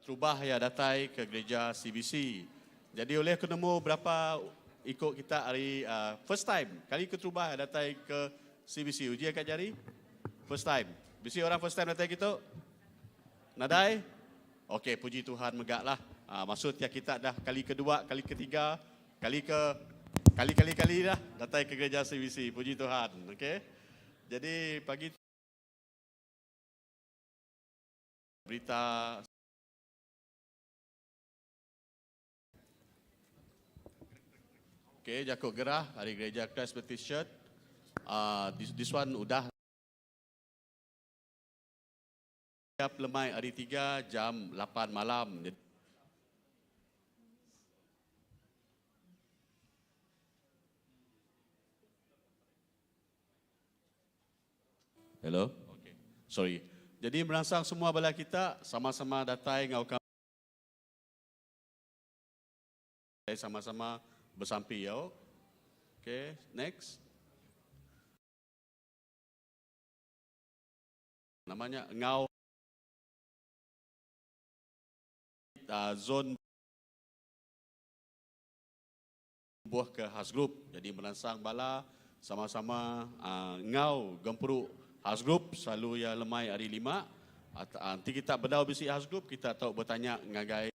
Terubah iya datai ke gereja CBC. Jadi ulih aku nemu berapa iko kita ari uh, first time, kali keterubah datai ke CBC. Uji angkat jari. First time. Bisi orang first time datai kitu? Nadai? Okey, puji Tuhan mega lah. Uh, maksud ya kita dah kali kedua, kali ketiga, kali ke kali-kali-kali dah datai ke gereja CBC. Puji Tuhan. Okey. Jadi pagi berita Okey, jaku gerah ari Gereja Christ Baptist Church. Uh, this, this one udah tiap lemai hari 3 jam 8 malam. Hello. Okay. Sorry. Jadi merangsang semua bala kita sama-sama datai ngau kami sama-sama bersampi yo. Okay, next. Namanya ngau uh, zon buah ke house group. Jadi merangsang bala sama-sama uh, ngau gempuru house group selalu ya lemai hari lima. At, uh, nanti kita bedau bisi house group kita tahu bertanya ngagai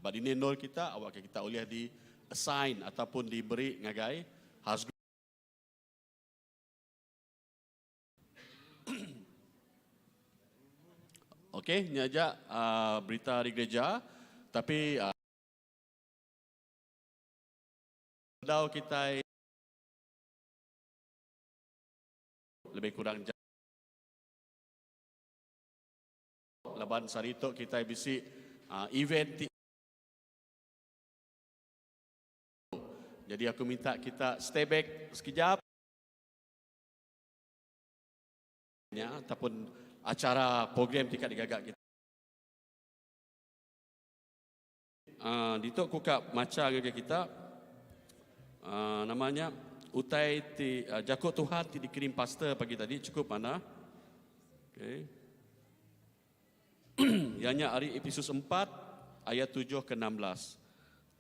Ba dini endur kita awakka kita ulih di assign ataupun diberi ngagai house group. Okey, nya aja uh, berita ari gereja. Tapi uh, bedau kitai lebih kurang jam Laban sehari tu kitai bisi uh, event ti Jadi aku minta kita stay back sekejap nya ataupun acara program ti ka digaga kita. Uh, ditu ku ka macha ngagai kita uh, nama nya utai ti uh, jaku Tuhan ti dikirim pastor pagi tadi cukup manah. Okay. Iya nya ari Episus 4 ayat 7 ke 16.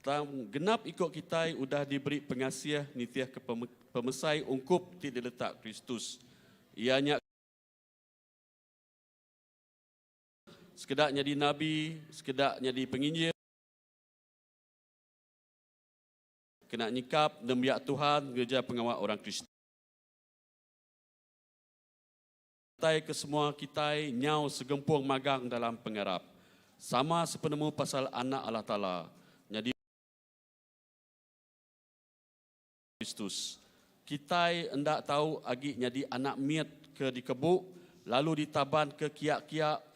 Tang genap iko kitai udah diberi pengasih nitih ke pemesai ungkup ti diletak Kristus. Iya nya Sekeda nyadi nabi, sekeda nyadi penginjil. Kena nyikap nembiak Tuhan ngereja pengawa orang Kristian. Datai ke semua kitai nyau segempung magang dalam pengarap, sama sepenemu pasal Anak Allah Taala, nyadi Kristus. Kitai enda tau agi nyadi anak mit ke dikebu lalu ditabanka kiak-kiak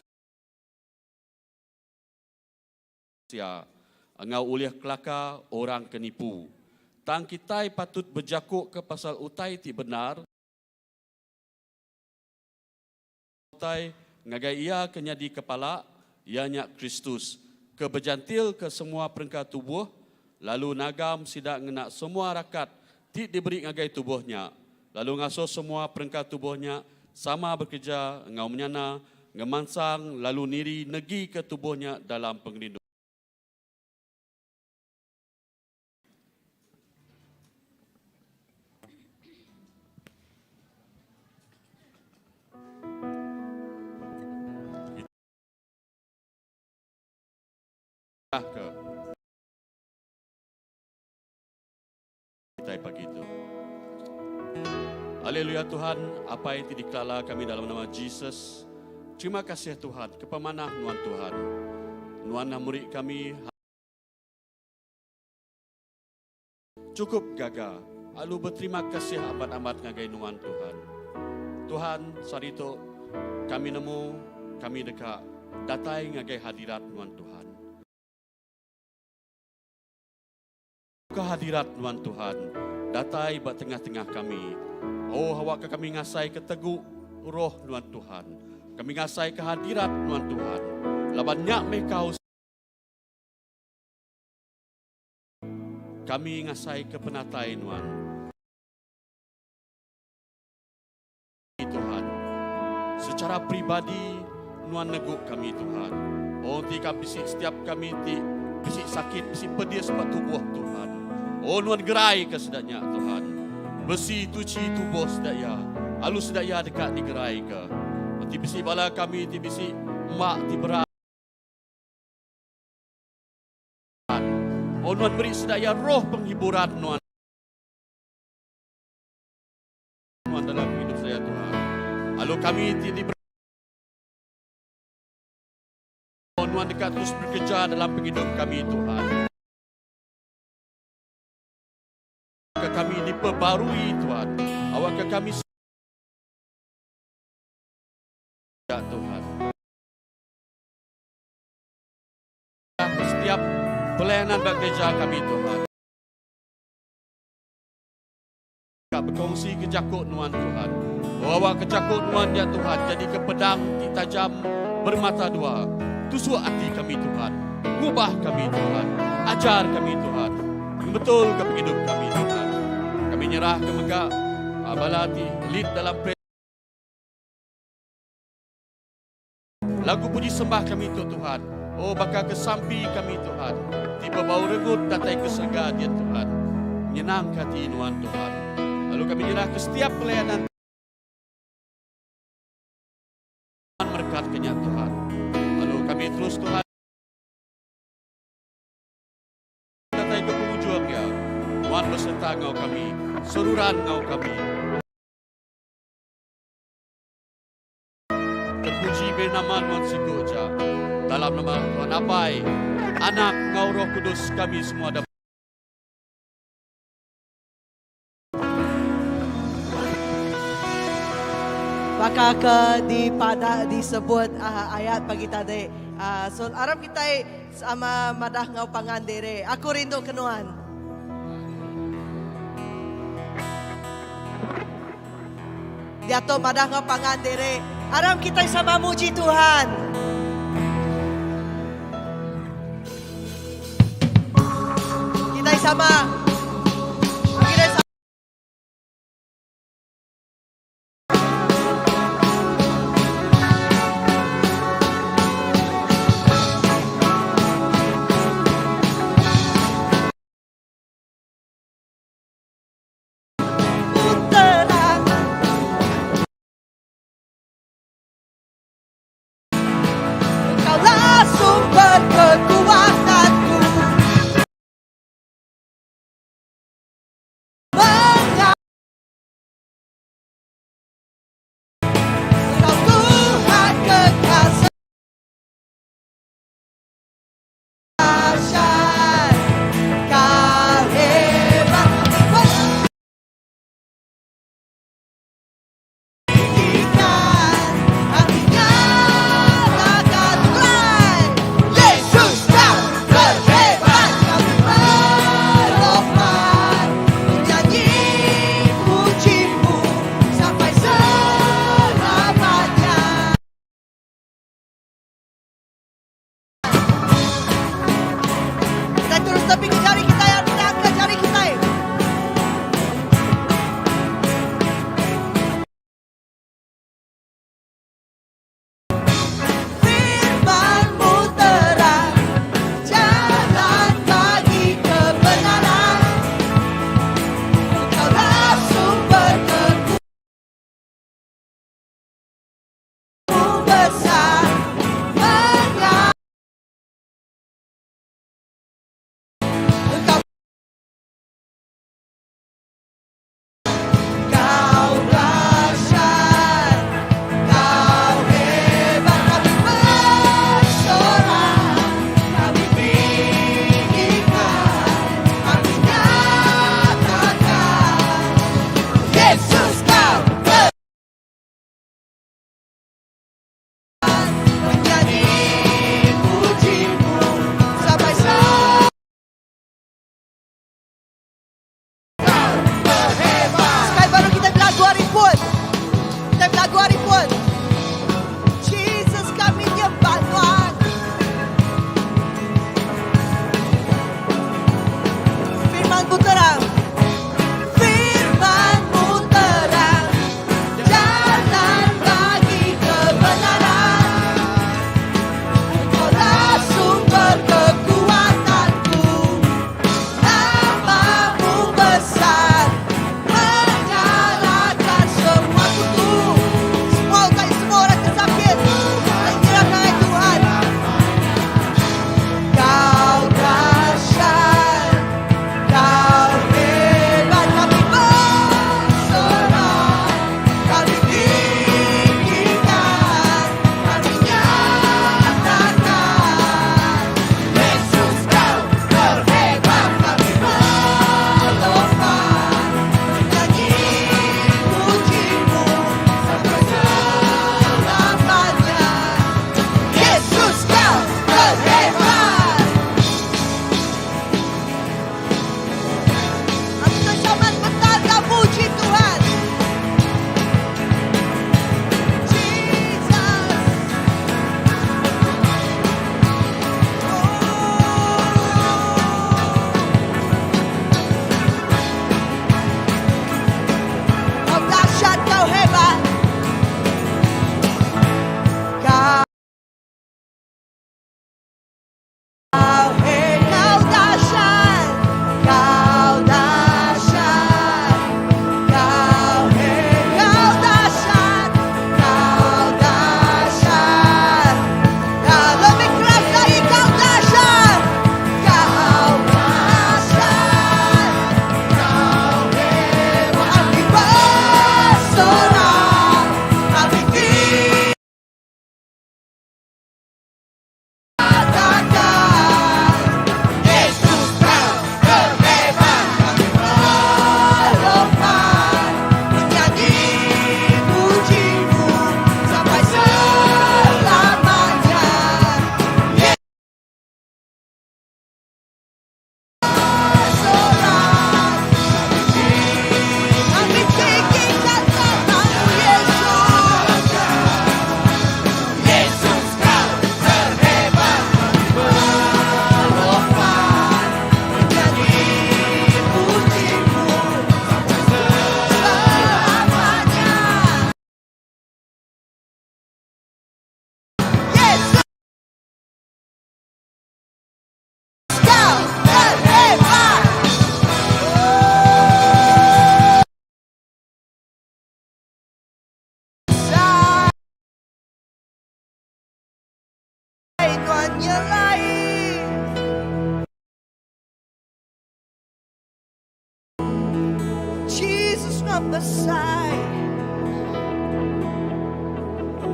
sia enggau ulih kelaka orang ke nipu. Tang kitai patut bejakuka pasal utai ti bendar, utai ngagai Iya ke nyadi kepala, iya nya Kristus, ke bejantilka semua perengka tubuh, lalu nagam sida ngena semua rakat ti diberi ngagai tubuh nya, lalu ngasuh semua perengka tubuh nya sama bekereja enggau menyana, ngemansang lalu niri negika tubuh nya dalam pengerindu. Ke kitai pagi tu. Haleluya Tuhan, Apai ti dikelala kami dalam nama Jesus. Terima kasih Tuhan ke pemanah nuan Tuhan. Nuan dah meri kami Chukup gaga alu beterima kasih amat-amat ngagai nuan Tuhan. Tuhan sehari tu kami nemu kami deka datai ngagai hadirat nuan Tuhan. Ke hadirat nuan Tuhan datai ba tengah-tengah kami. Oh awakka kami ngasaika tegu roh nuan Tuhan. Kami ngasaika hadirat nuan Tuhan. Laban nya meh kau Kami ngasaika penatai Nuan. Tuhan. Secara pribadi. Nuan negu kami Tuhan. Oh ti ka bisi setiap kami ti bisi sakit bisi pedis ba tubuh Tuhan. Oh Nuan gerai ka sida nya Tuhan. Besi tuchi tubuh sida iya alu sida iya deka digerai ka. Ti bisi bala kami ti bisi ema ti berat. Oh Nuan meri sida iya roh penghiburan Nuan. Nuan dalam hidup saya Tuhan. Lalu kami ti di Nuan dekat terus bekerja dalam penghidup kami Tuhan. Awakka kami diperbarui Tuhan. Awakka kami Ya Tuhan. Setiap pelayanan gereja kami Tuhan. Ka bekongsi ke jaku nuan Tuhan. Oh awak ke jaku nuan ya Tuhan jadi ke pedang ti tajam bermata dua. Tusuk ati kami Tuhan. Ngubah kami Tuhan. Ajar kami Tuhan. Ngebetul ke pengidup kami Tuhan. Kami nyerah ke mega ah, bala ti lead dalam Lagu puji sembah kami tu Tuhan. Oh baka ke sampi kami Tuhan. Ti bebau rengut datai ke serega dia Tuhan. Nyenang ke ati nuan Tuhan. Lalu kami nyerah ke setiap pelayanan Tuhan merekat ke nya Tuhan. Lalu kami terus Tuhan datai ke pengujung ya. Tuhan beserta ngau kami, seruran ngau kami. Terpuji be nama nuan siku aja. Dalam nama Tuhan Apai, Anak, ngau Roh Kudus kami semua da Baka ke dipadah disebut uh, ayat pagi tadi. Uh, so arap kita sama madah ngau pangan diri. Aku rindu ke nuan. Diatu madah enggau pangan diri. Aram kitai sama muji Tuhan. Kitai sama. Kitai sama. Engkaulah sumber kekuatanku. Engkau Tuhan kekasih. Kau hebat. Tinggikan hatinya takkan mulai. Yesus.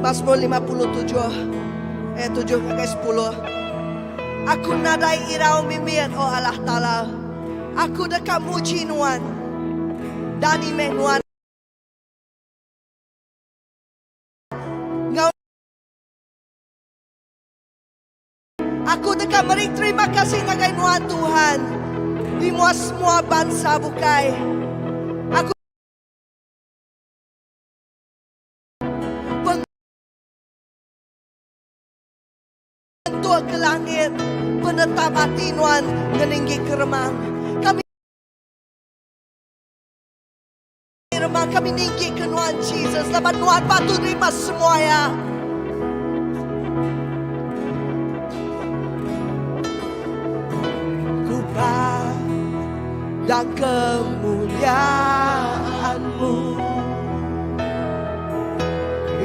Masmur 57 ayat tujuh ngagai sepuluh. Aku nadai irau mimit, O Allah Taala. Aku deka muji Nuan. Dani meh Nuan enggau. Aku deka meri terima kasih ngagai Nuan, Tuhan, di mua semua bansa bukai. Aku. Pengentuk ke langit, penetap ati Nuan ngeninggi ke remang. Kami remang kami ninggi ke Nuan Jesus laban Nuan patut nerima semua iya. Ku pandang kemuliaan-Mu.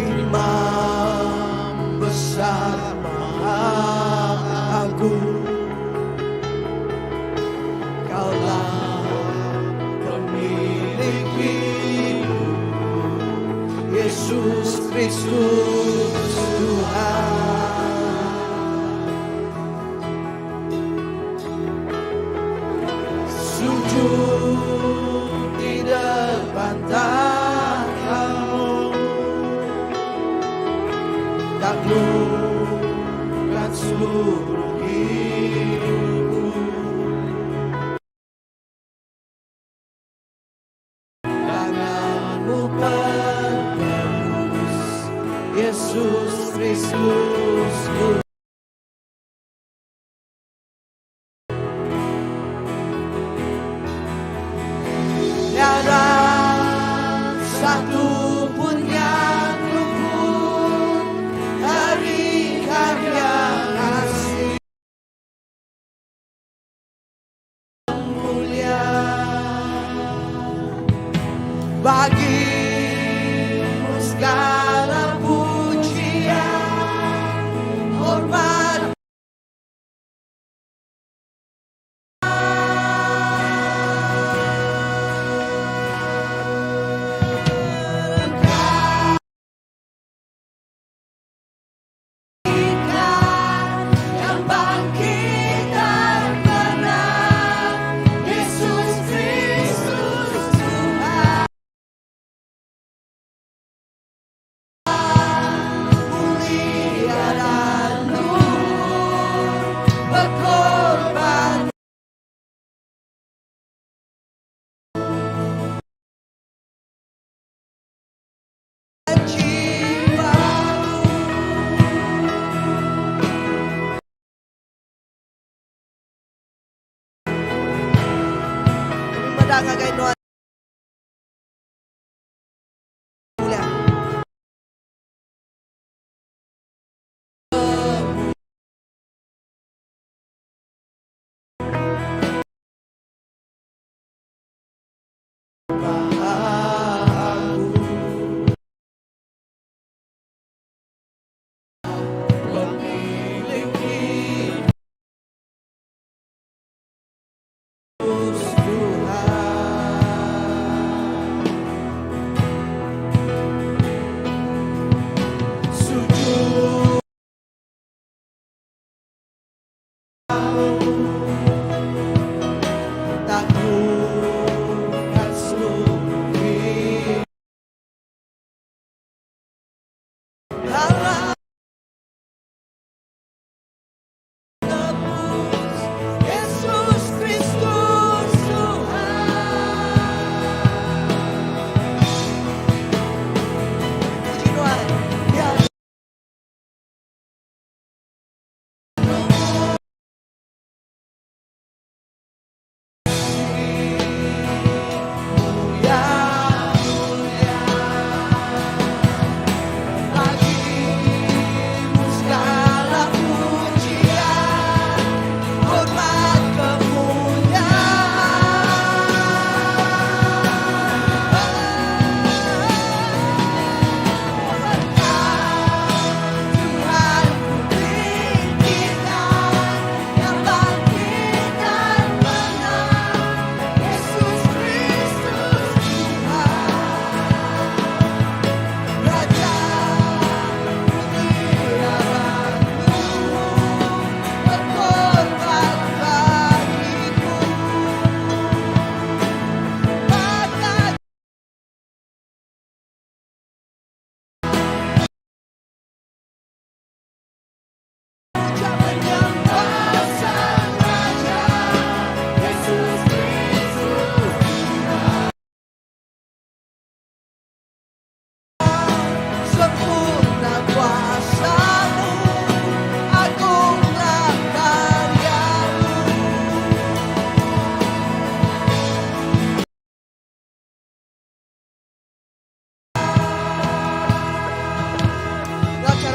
Imam besar maha agung. Kaulah pemilik hidupku, Yesus Kristus Tuhan. Sujud di depan takhtamu, taklukkan seluruh hidupku. Tanganmu penebus, Yesus Kristus Tuhan. Tiada satu pun yang luput dari karya kasih mulia. Bagimu segala pujian, hormat. Yang bangkit dan menang, Yesus Kristus Tuhan. Mulia dan luhur, berkorban. Jiwaku. Kami meda ngagai Nuan mulia. Aku pemilik hidup Tuhan. Sujud taklukkan seluruh hidup. Allah tebus, Yesus Kristus Tuhan. Puji Tuhan. Ya. Mulia, mulia, bagi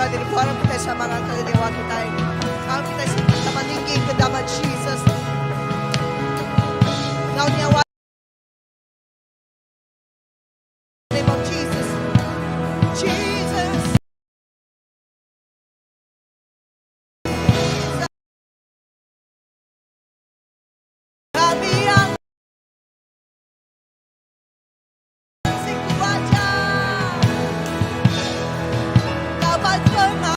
Chara diri buah kitai sama ngangkat nyawa kitai. Au kitai sama ninggi ke nama Jesus. Ngau nyawa name of Jesus. Jesus. Kami yang siku baca. Dapat pengasih.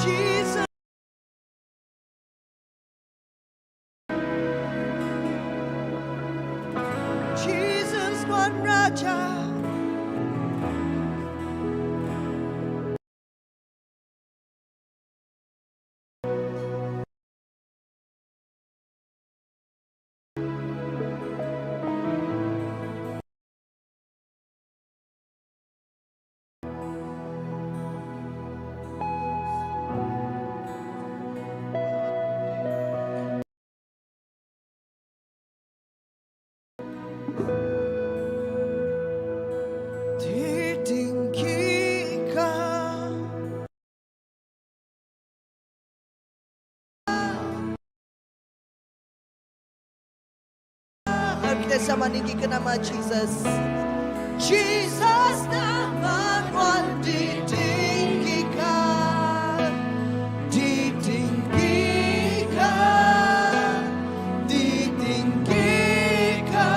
Jesus. Jesus nuan Raja. Ditinggika. Aram kitai sama ninggika nama Jesus. Jesus nama nuan ditinggika. Ditinggika. Ditinggika.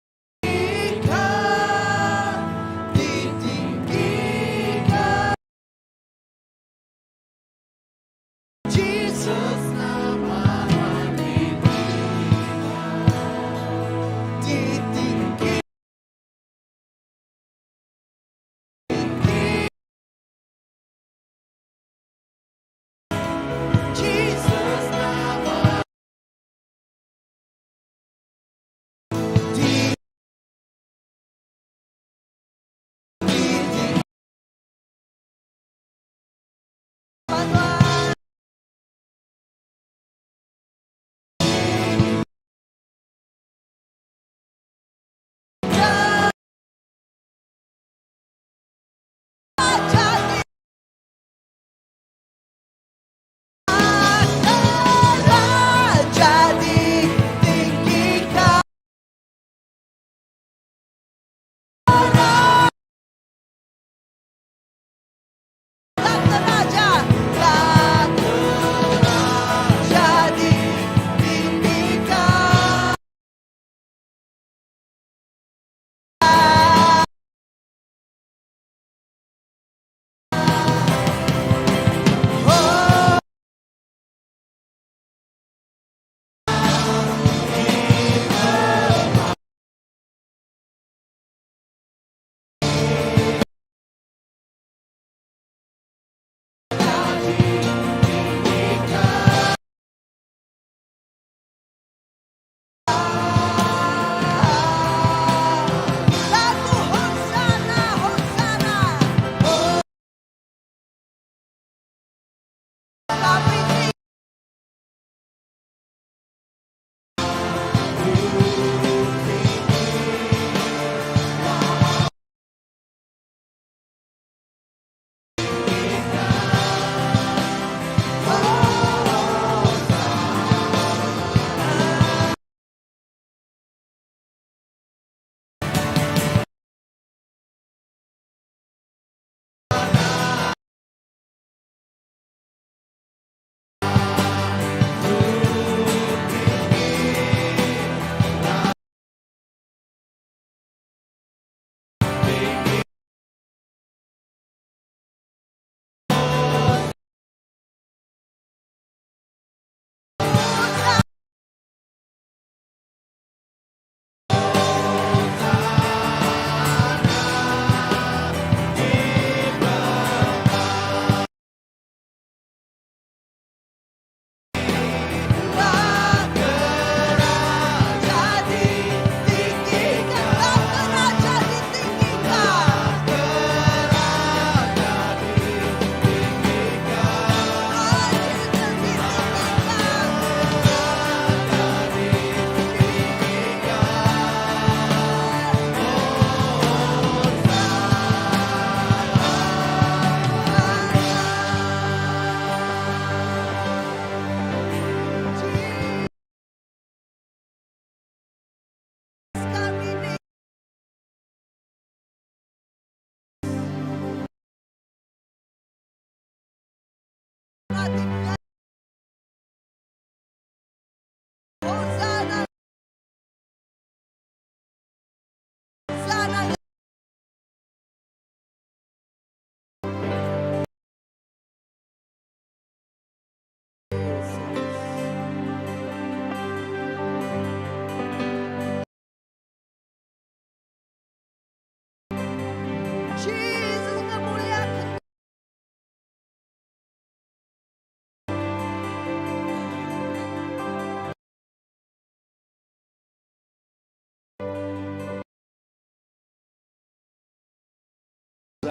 Ditinggika. Ditinggika. Jesus.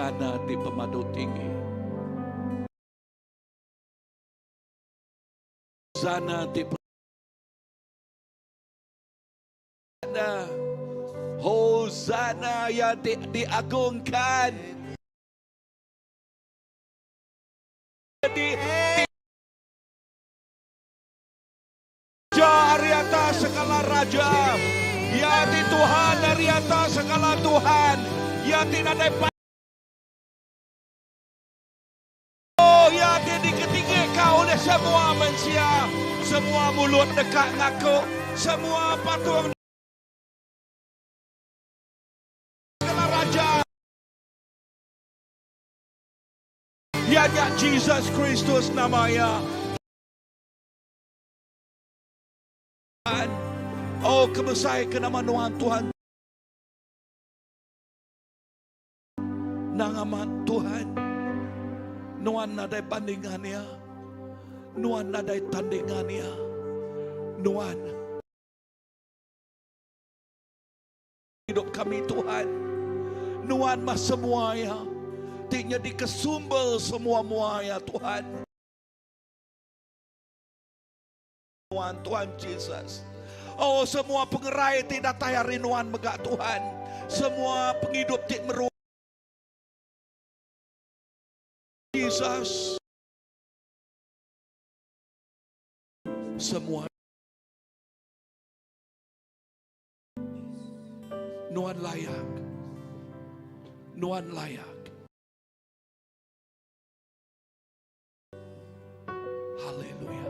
Hosana ti pemadu tinggi. Hosana ti Hosana. Hosana yang di, diagungkan. Di, di Raja ari atas segala raja. Ya ti Tuhan ari atas segala Tuhan. Ya ti nadai Oh, ya ti diketingika oleh semua mensia. Semua mulut deka ngaku, semua patung segala raja. Iya nya Jesus Kristus nama iya. Oh kebesai ke nama nuan Tuhan. Nang amat Tuhan. Nuan nadai bandingan iya. Nuan nadai tandingan iya. Nuan idup kami Tuhan. Nuan mah semua iya. Ti nyadi ke sumber semua mua iya Tuhan. Nuan Tuhan Jesus. Oh semua pengerai ti datai ari Nuan mega Tuhan. Semua pengidup ti meruan. Jesus. Semua. Nuan layak. Nuan layak. Haleluya.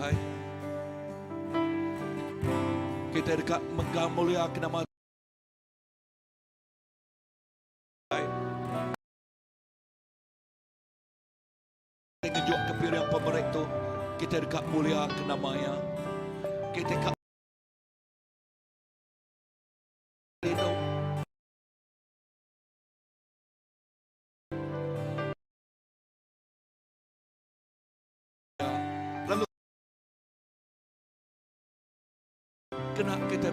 Hai. Kita deka mega mulia ke nama Tuhan. Ngejuk ke piring pemeri tu, kita deka mulia ke nama iya. Kita ka rindu. Lalu kena kita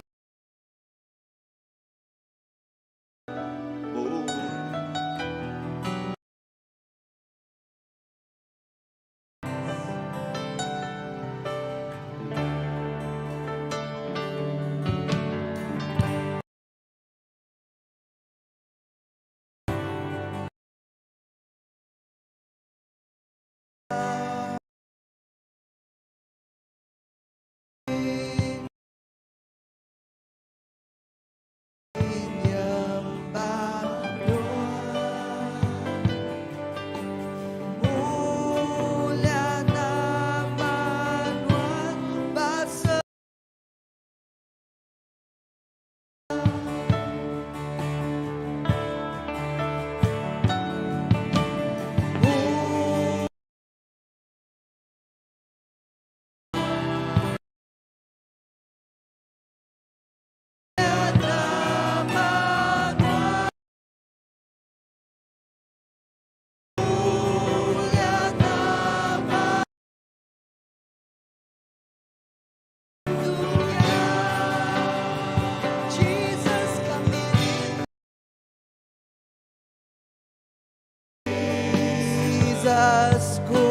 Jesus ku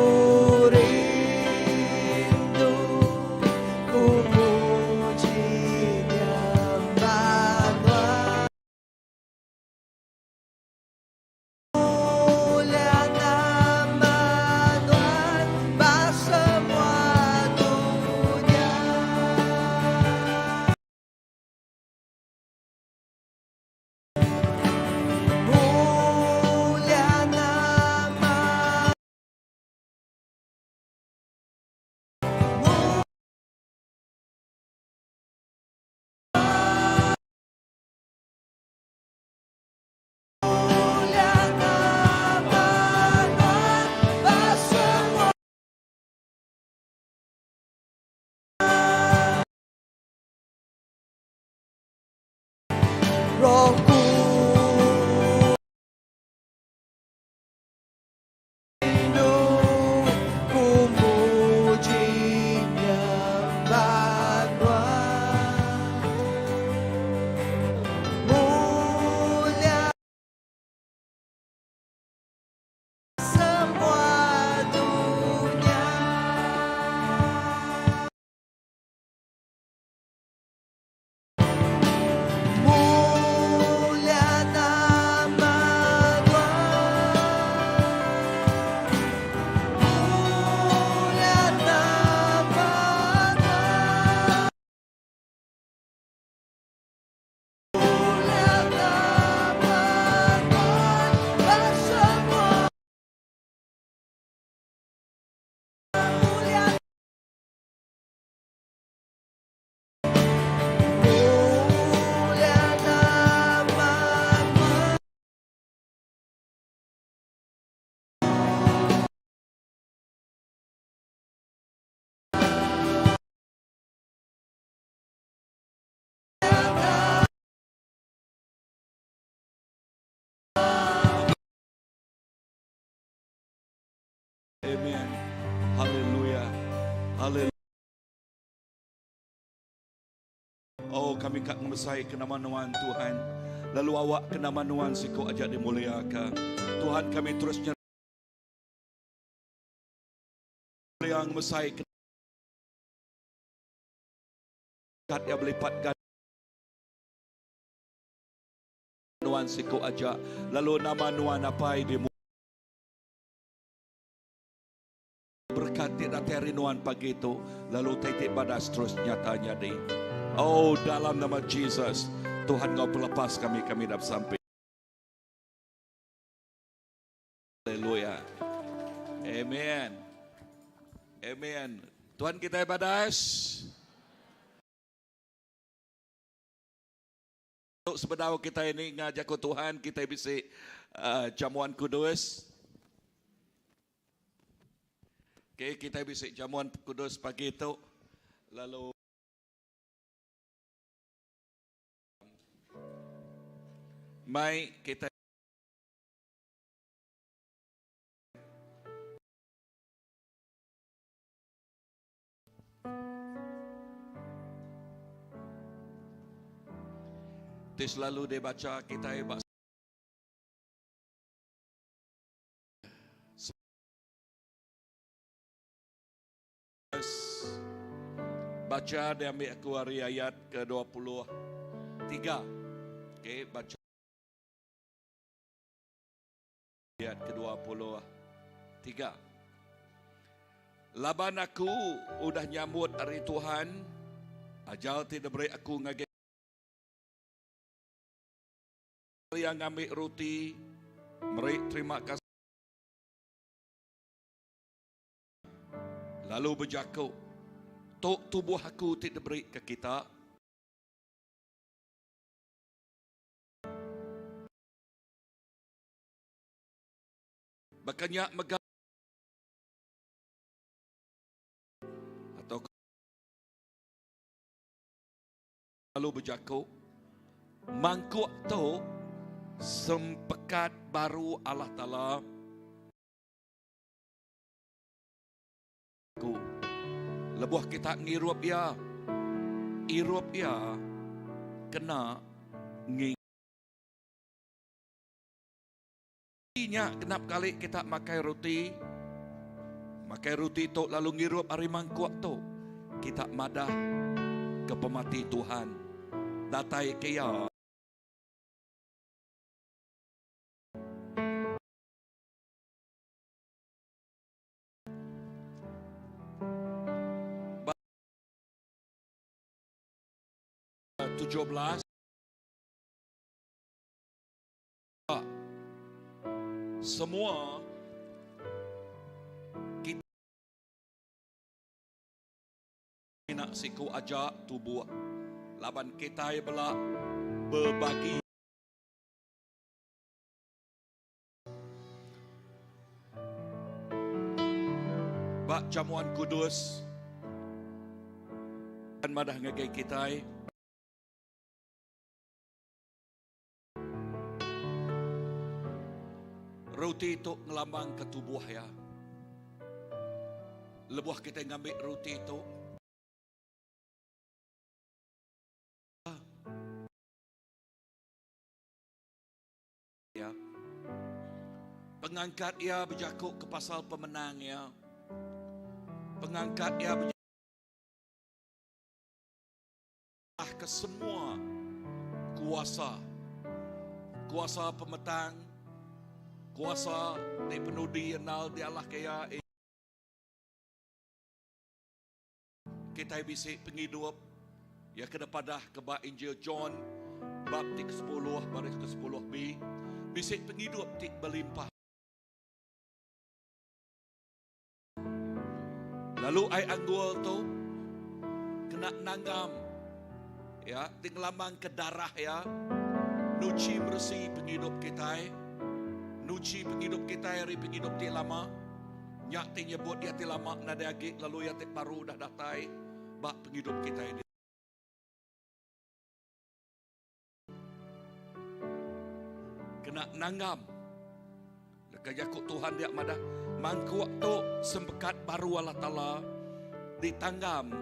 rindu ku muji nyembah Nuan. Mulia nama Nuan ba semua dunya. Mulia nama Mulia nama Nuan ba semua Roh rindu ku muji nyembah Nuan. Mulia semua dunya. Mulia nama Nuan. Mulia nama Nuan. Mulia nama Nuan ba semua. Mulia Mulia nama Nuan. Amen. Haleluya. Haleluya. Oh kami ka ngemesai ke nama nuan Tuhan. Lalu awak ke nama nuan siko aja dimuliaka. Tuhan kami terus nyereang ngemesai ke kat ya belipat ganda nuan siko aja. Lalu nama nuan apai di Berkat ti datai ari nuan pagi tu lalu utai ti badas terus nyata nyadi. Oh dalam nama Jesus Tuhan enggau pelepas kami kami dah besampi. Haleluya. Amen. Amen. Tuan kitai badas. Tu sebedau kitai ninga jaku Tuhan, kitai bisi uh, jamuan kudus. Okay, kitai bisi jamuan kudus pagi tu. Lalu mai kitai Ti selalu dibacha kitai ba Bacha diambi aku ari ayat ke 23. Okey, bacha Ayat ke-23. Laban aku udah nyambut ari Tuhan ajar ti diberi aku ngagai Iya ngambi ruti meri terima kasih lalu bejaku, Tu tubuh aku ti diberi ke kita. Baka nya mega atau lalu bejaku, Mangkuk tu sempekat baru Allah Taala aku. Lebuh kita ngirup iya, irup iya kena ngi. Nya genap kali kita makai roti, makai roti tu lalu ngirup ari mangkuk tu, kita madah ke pemati Tuhan datai ke iya. Ba 17. Semua kita mina siku aja tubuh laban kitai bela bebagi. Ba jamuan kudus madah ngagai kitai. Roti tu ngelambangka tubuh iya. Lebuh kitai ngambi roti tu, iya. Pengangkat iya bejaku ke pasal pemenang iya. Pengangkat iya ke semua kuasa, kuasa pemetang, kuasa ti penudi endal dialahka iya. Kitai bisi pengidup iya ke dipadah ke ba Injil John bab ti kesepuluh baris kesepuluh b, bisi pengidup ti belimpah. Lalu ai anggul tu kena nanggam ya ti ngelambangka darah ya nuchi meresi pengidup kitai, nuchi pengidup kitai ari pengidup ti lama. Nya ti nyebut iya ti lama nadai agi lalu iya ti baru udah datai ba pengidup kitai. Kena nanggam. Leka jaku Tuhan dia madah mangkuk tu sempekat baru Allah Taala ditanggam.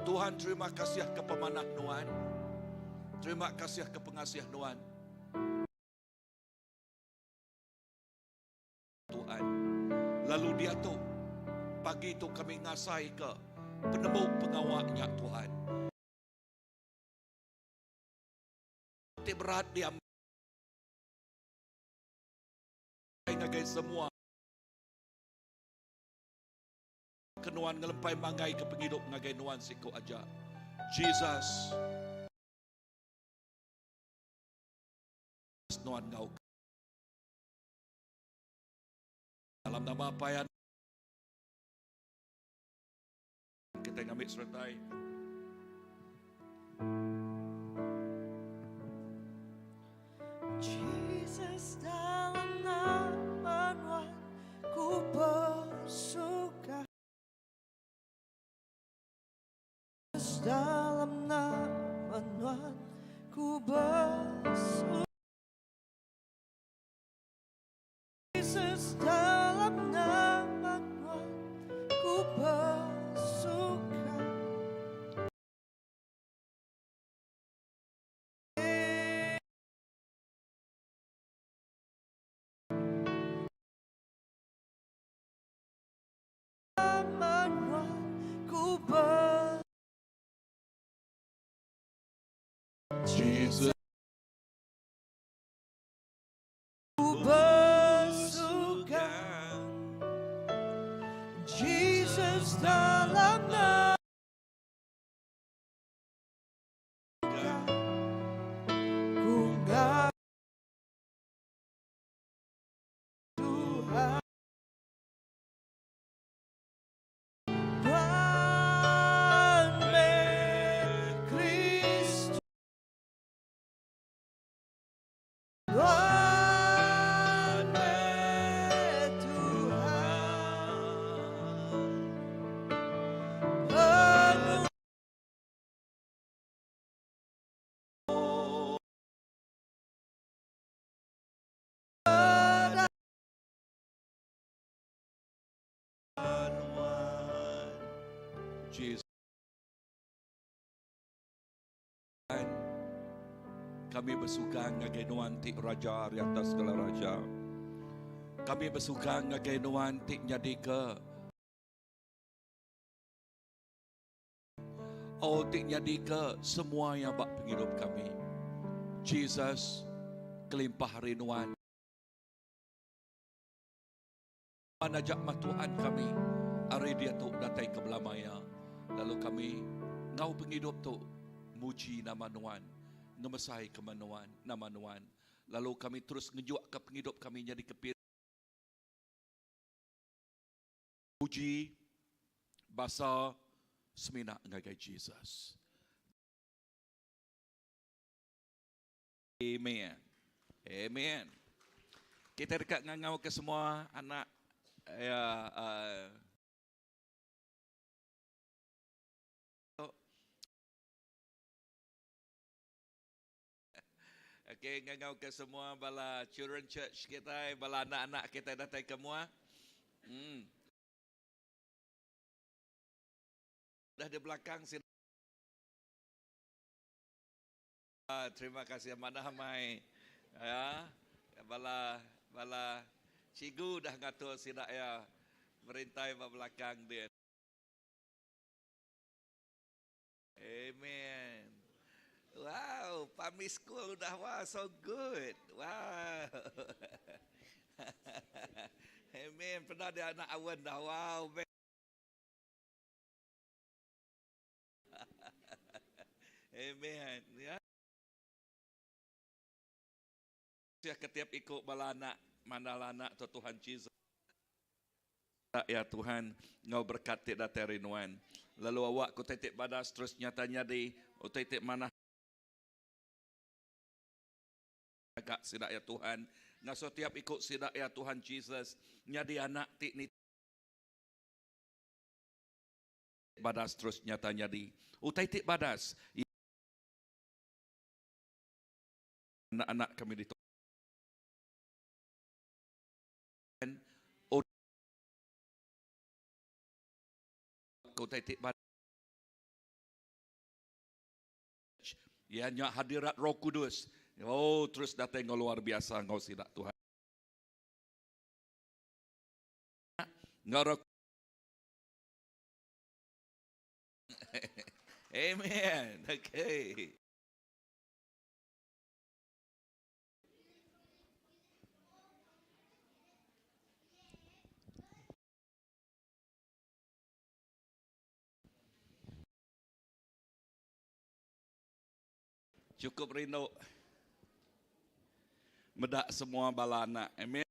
Tuhan terima kasih ke pemanah nuan. Terima kasih ke pengasih nuan. Tuhan. Lalu diatu, pagi tu kami ngasaika penemu pengawa nya Tuhan. Ti berat diambai ngagai semua ke nuan ngelempai manggai ke pengidup ngagai nuan siku aja. Jesus. Nuan enggau. Dalam nama Apai Kita ngambi seretai. Jesus dalam nama Nuan ku bersuka. Jesus dalam nama Nuan ku bersuka. Jesus dalam nama Nuan ku bersuka. Nama Nuan ku ber Jesus Ku bersuka. Jesus dalam nama Ku ngaku Tuhan Tuhan meh Kristus Tuhan meh Tuhan Penuh Jesus. Kami besugang ngagai Nuan ti Raja ari atas segala raja. Kami besugang ngagai Nuan ti nyadika Oh ti nyadika semua iya ba pengidup kami. Jesus kelimpah ari Nuan. Nuan aja mah Tuhan kami ari diatu datai ke belama iya. Lalu kami enggau pengidup tu muji nama Nuan, ngemesai ke Nuan, nama Nuan. Lalu kami terus ngejuaka pengidup kami nyadi ke puji basa semina ngagai Jesus. Amen. Amen. Kita dekat ngangau ke semua anak ya Okey, ngangau ke semua bala children church kita, bala anak-anak kita datai ke mua. Dah di belakang sini. Terima kasih manah amai ya bala bala cikgu dah ngatur sida iya merintai ba belakang din. Amen. Wow, pami school udah wah so good. Wow. Amen. Pernah dia anak awan dah. Wow. Amen. Ya. Ya ketiap ikut bala anak mandal anak tu Tuhan Jesus. Ya Tuhan, ngau berkat ti datai ari nuan. Lalu awak ku titik badas terus nyata nyadi utai ti manah ga sida ya Tuhan. Ngasuh tiap iku sida ya Tuhan Jesus nyadi anak ti ni Badas terus nyata nyadi. Utai ti badas. Anak-anak kami ditu. Utai ti badas. Iya nya hadirat Roh Kudus. Oh terus datai enggau luar biasa enggau sida Tuhan. Enggau Roh Amen. Okay. Cukup rindu meda semua bala anak. Amen.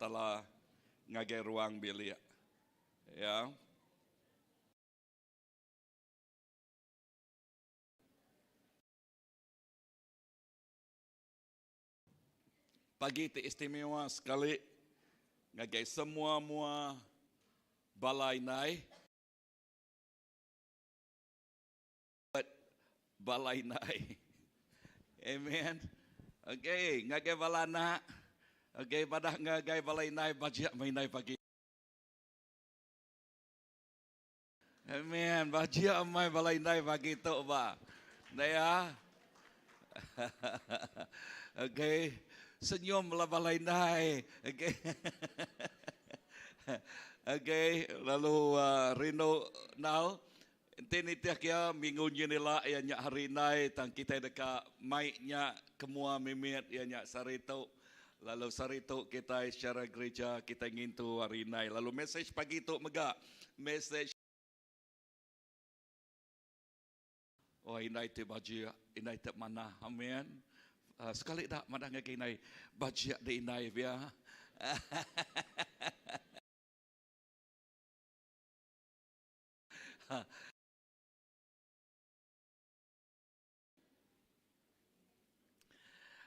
Taala ngagai ruang bilik. Ya. Pagi ti istimewa sekali ngagai semua mua bala indai. Bala indai. Amen. Okay, ngagai bala anak. Okay, padah ngagai bala indai bajik meh indai pagi. Amen. Bajik amai bala indai pagi tu ba. Ndai ya. Okay. Senyum bala bala indai. Okay. Okay. Lalu uh, rindu nal. Enti nitih kia minggu nyin ila iya nya hari indai tang kitai deka mai nya ke mua mimit iya nya sehari tu. Lalu sehari tu kitai secara gereja kitai ngintu hari indai. Lalu mesej pagi tu mega mesej Oh indai ti bajik, indai ti manah. Amen. Uh, sekali dak madah ngagai indai bajik di indai pia.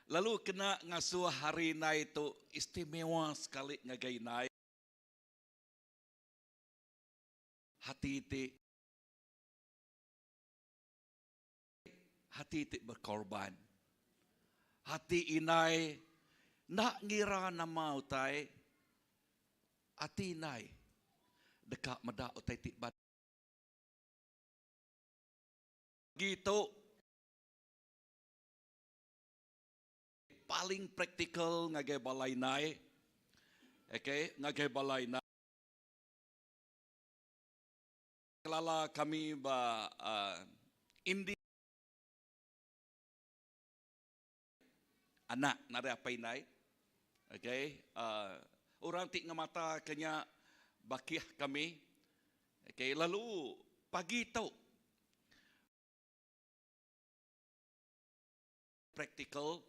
Lalu kena ngasuh hari indai tu istimewa sekali ngagai indai. Hati ti hati ti berkorban. Hati indai enda ngira nama utai, ati indai deka meda utai ti Pagi tu paling praktikal ngagai bala indai. Okay, ngagai bala indai. Kelala kami ba uh, Indi anak nadai apai indai. Okay, uh, orang ti ngemata ke nya bakih kami. Okay, lalu pagi tu Praktikal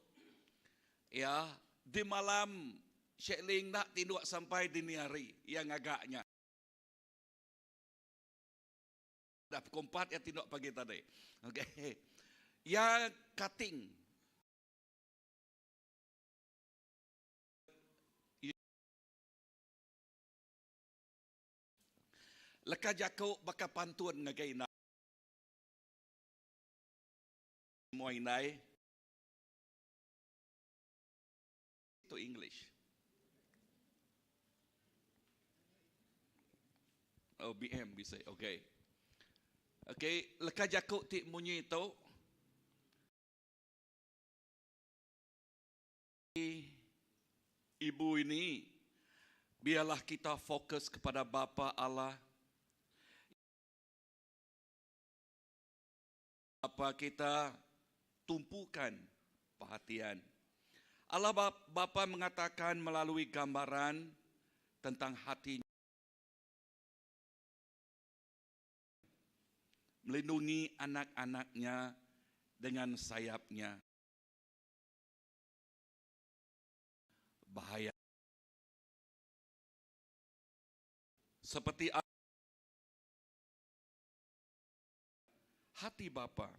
iya di malam Shekling enda tinduk sampai dini hari iya ngaga nya. Dah pukul empat iya tinduk pagi tadi. Okey. Iya cutting. Leka jaku baka pantun ngagai indai. Semua indai. To English. Oh, BM bisa. Okay. Okay, leka jaku ti munyi tu. Ibu ini, biarlah kita fokus kepada Bapa Allah. Bapa kita tumpukan perhatian. Allah Bapa mengatakan melalui gambaran tentang hati melindungi anak-anaknya dengan sayapnya. Bahaya. Seperti hati Bapa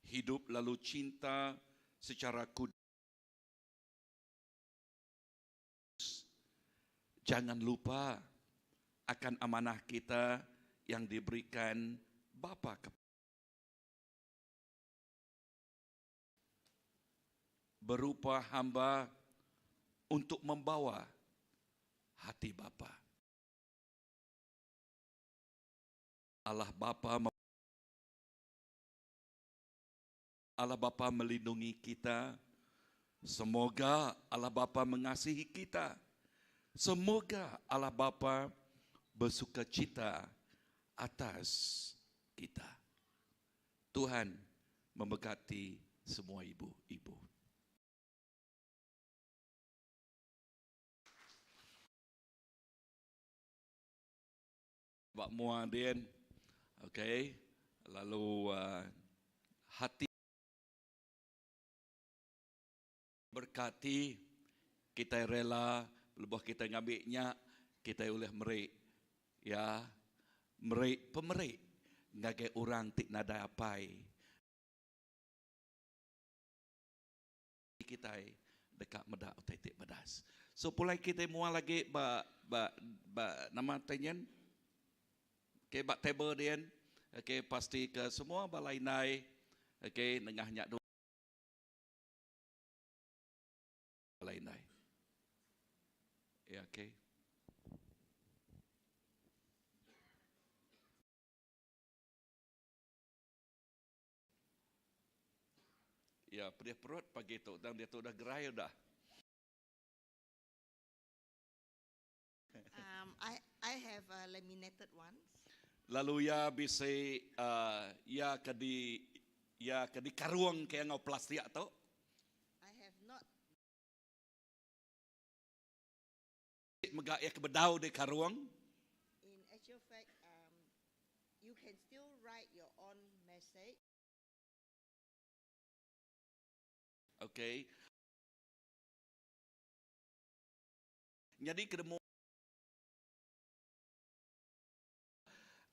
hidup lalu cinta secara kudus. Jangan lupa akan amanah kita yang diberikan Bapa kepada berupa hamba untuk membawa hati Bapa. Allah Bapa Allah Bapa melindungi kita. Semoga Allah Bapa mengasihi kita. Semoga Allah Bapa bersukacita atas kita. Tuhan memberkati semua ibu-ibu. Ba mua din. Okay. Lalu uh, hati berkati kita rela. Lebuh kitai ngambi nya, kitai ulih meri iya meri pemeri ngagai orang ti nadai apai. Kitai deka meda utai ti badas. So pulai kitai mua lagi ba ba ba nama tai nyen okay ba table dian okay pasti ke semua bala indai okay nengah nya dulu bala indai. Ya okay. Iya pedih perut pagi tu tang diatu udah gerai udah. Um, I I have uh, laminated ones. Lalu iya bisi uh, iya ke di iya ke dikarung ke enggau plastik tu. I have not Mega iya ke bedau dikarung. In actual fact, um, you can still write your own message. Okay. Nyadi ke nemu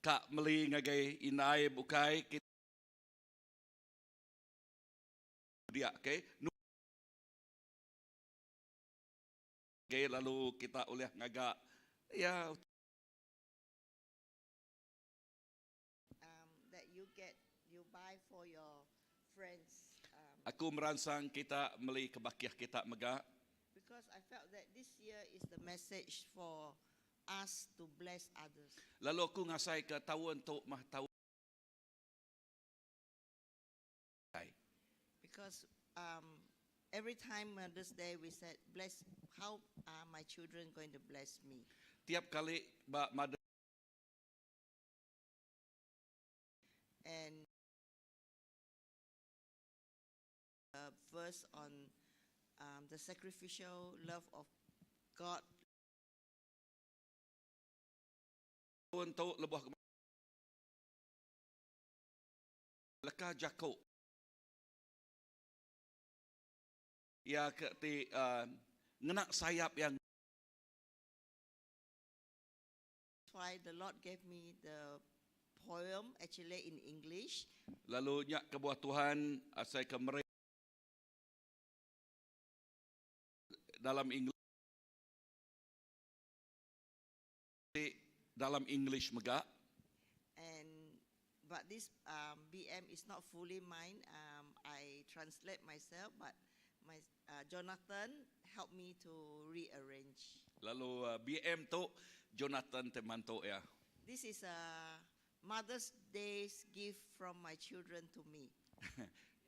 ka meli ngagai indai bukai dia okay. Okay, lalu kita ulih ngaga ya um, that you get you buy for your friends. Um, Aku meransang kita meli ke bakih kita mega. Because I felt that this year is the message for us to bless others. Lalu aku ngasai ke taun tu mah taun Because um, every time Mother's Day we said, bless, how are my children going to bless me? Tiap kali ba Mother And a verse on um, the sacrificial love of God. Untuk lebuh leka jaku ya ke ti uh, ngena sayap yang That's why the Lord gave me the poem actually in English. Lalu nya kebuah Tuhan asai ke meri dalam English dalam English mega. And but this um, BM is not fully mine. Um, I translate myself, but my uh, Jonathan helped me to rearrange. Lalu uh, BM tu Jonathan te mantu ya. This is a Mother's Day's gift from my children to me.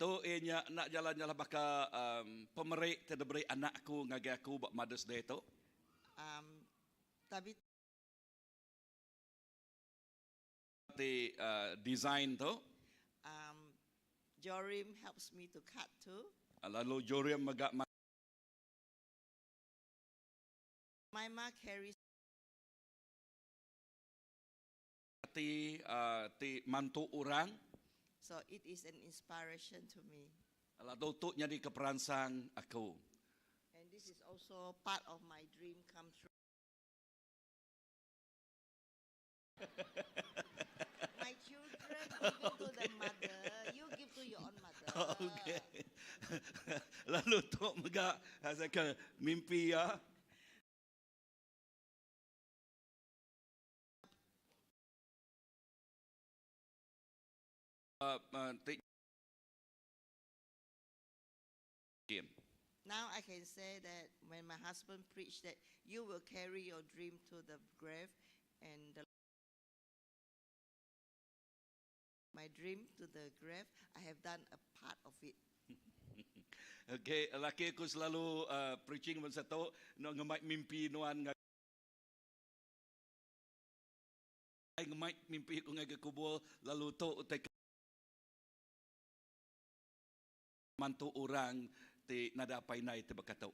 Tu iya nya enda jalan-jalan baka um, pemeri ti diberi anak aku ngagai aku ba Mother's Day tu. Um, tapi Ti uh, design tu. Um, Jorim helps me to cut too. Lalu Jorim mega Maima carries ti uh, ti mantu orang. So it is an inspiration to me. Lalu tu nyadi ke peransang aku. And this is also part of my dream come true. My children give to the mother, you give to your own mother. Okay. Lalu tu mega asal ke mimpi ya. Uh, uh, game. Now I can say that when my husband preached that you will carry your dream to the grave and the my dream to the grave, I have done a part of it. Okay, laki aku selalu uh, preaching masa tu, no ngemai mimpi nuan ngemai mimpi aku ngagai kubur lalu tu utai mantu orang ti nada apai indai ti baka tu.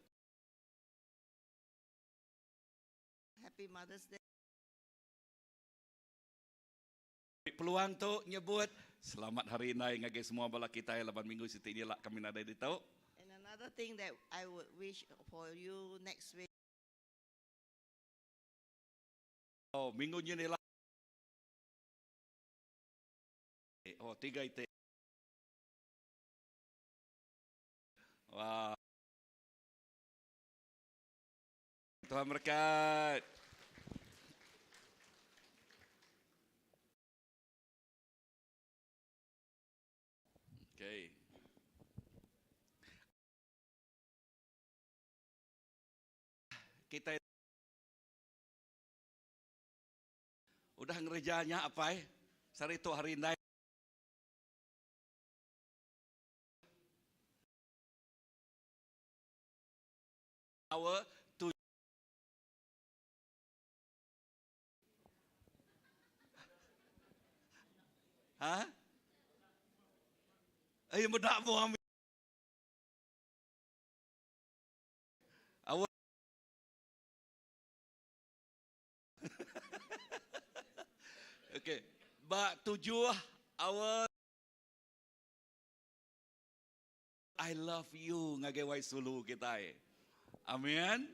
Happy Mother's Day. Peluang tu nyebut selamat hari indai ngagai semua bala kitai laban minggu siti nyila kami nadai ditu. And another thing that I would wish for you next week. Oh, minggu nyin ila. Oh, tiga iti. Wah. Tuhan berkat. Okay. Kita udah ngereja nya apai. Sehari tu hari indai. Hour tu Ha? Eh, meda mu ambil. Awak Okey, ba tujuh hour I love you ngagai wai sulu kitai. Amin.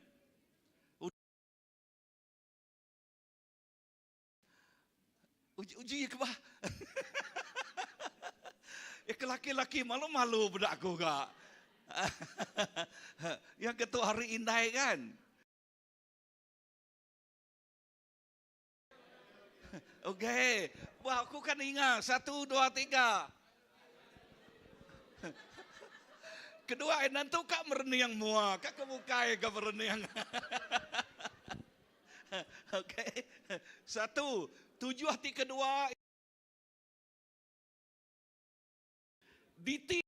Uji uji ke bah. Ya ke laki-laki malu-malu peda aku ga. Yang ketu hari indai kan. Okey. Wah, aku kan ingat. Satu, dua, tiga. Kedua, eh, nantu kak merening mua. Kak kebukai ke merening. Okey. Satu, tujuh ti kedua. Diti.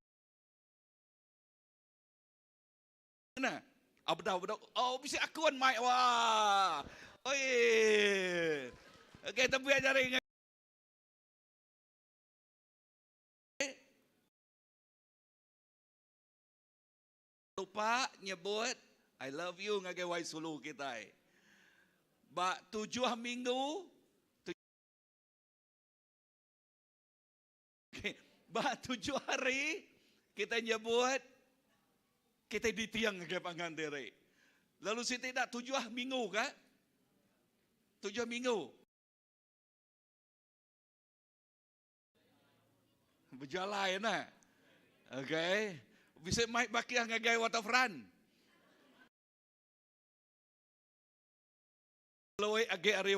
Mana? Ah, bedau, bedau. Oh, bisi akuan mic. Wah. Oi. Okey, tepi ajarin. Lupa nyebut I love you ngagai wai sulu kitai. Ba tujuh minggu Okay. Ba tujuh hari kita nyebut kita ditiang ngagai pangan diri. Lalu siti dak tujuh minggu ka? Tujuh minggu. Bejalai nah. Okay. Bisa mai bakiah ngagai waterfront. Lalu agi ari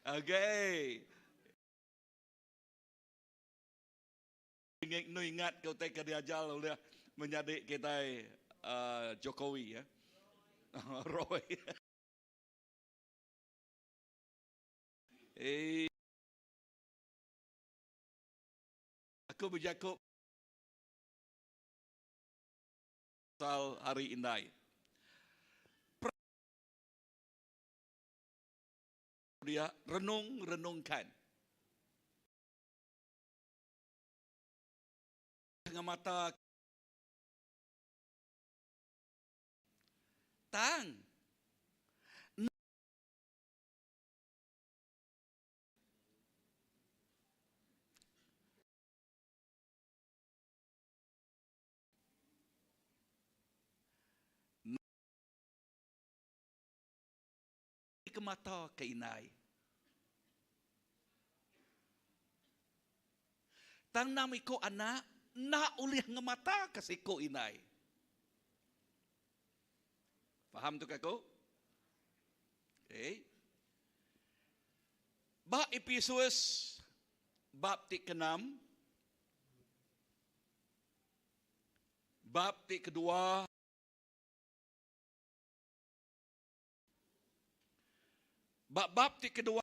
Okay. Nu ingat ke utai ke diajar oleh menyadi kita uh, Jokowi ya. Roy. Eh. Aku berjakuk pasal hari indai. Dia renung-renungkan. Dengan mata tang Ke mata ke indai. Tang enam iku anak enda ulih ngemata ke siku indai. Faham tu aku? Okay. Ba Episus bab ti keenam bab ti kedua Ba bab ti kedua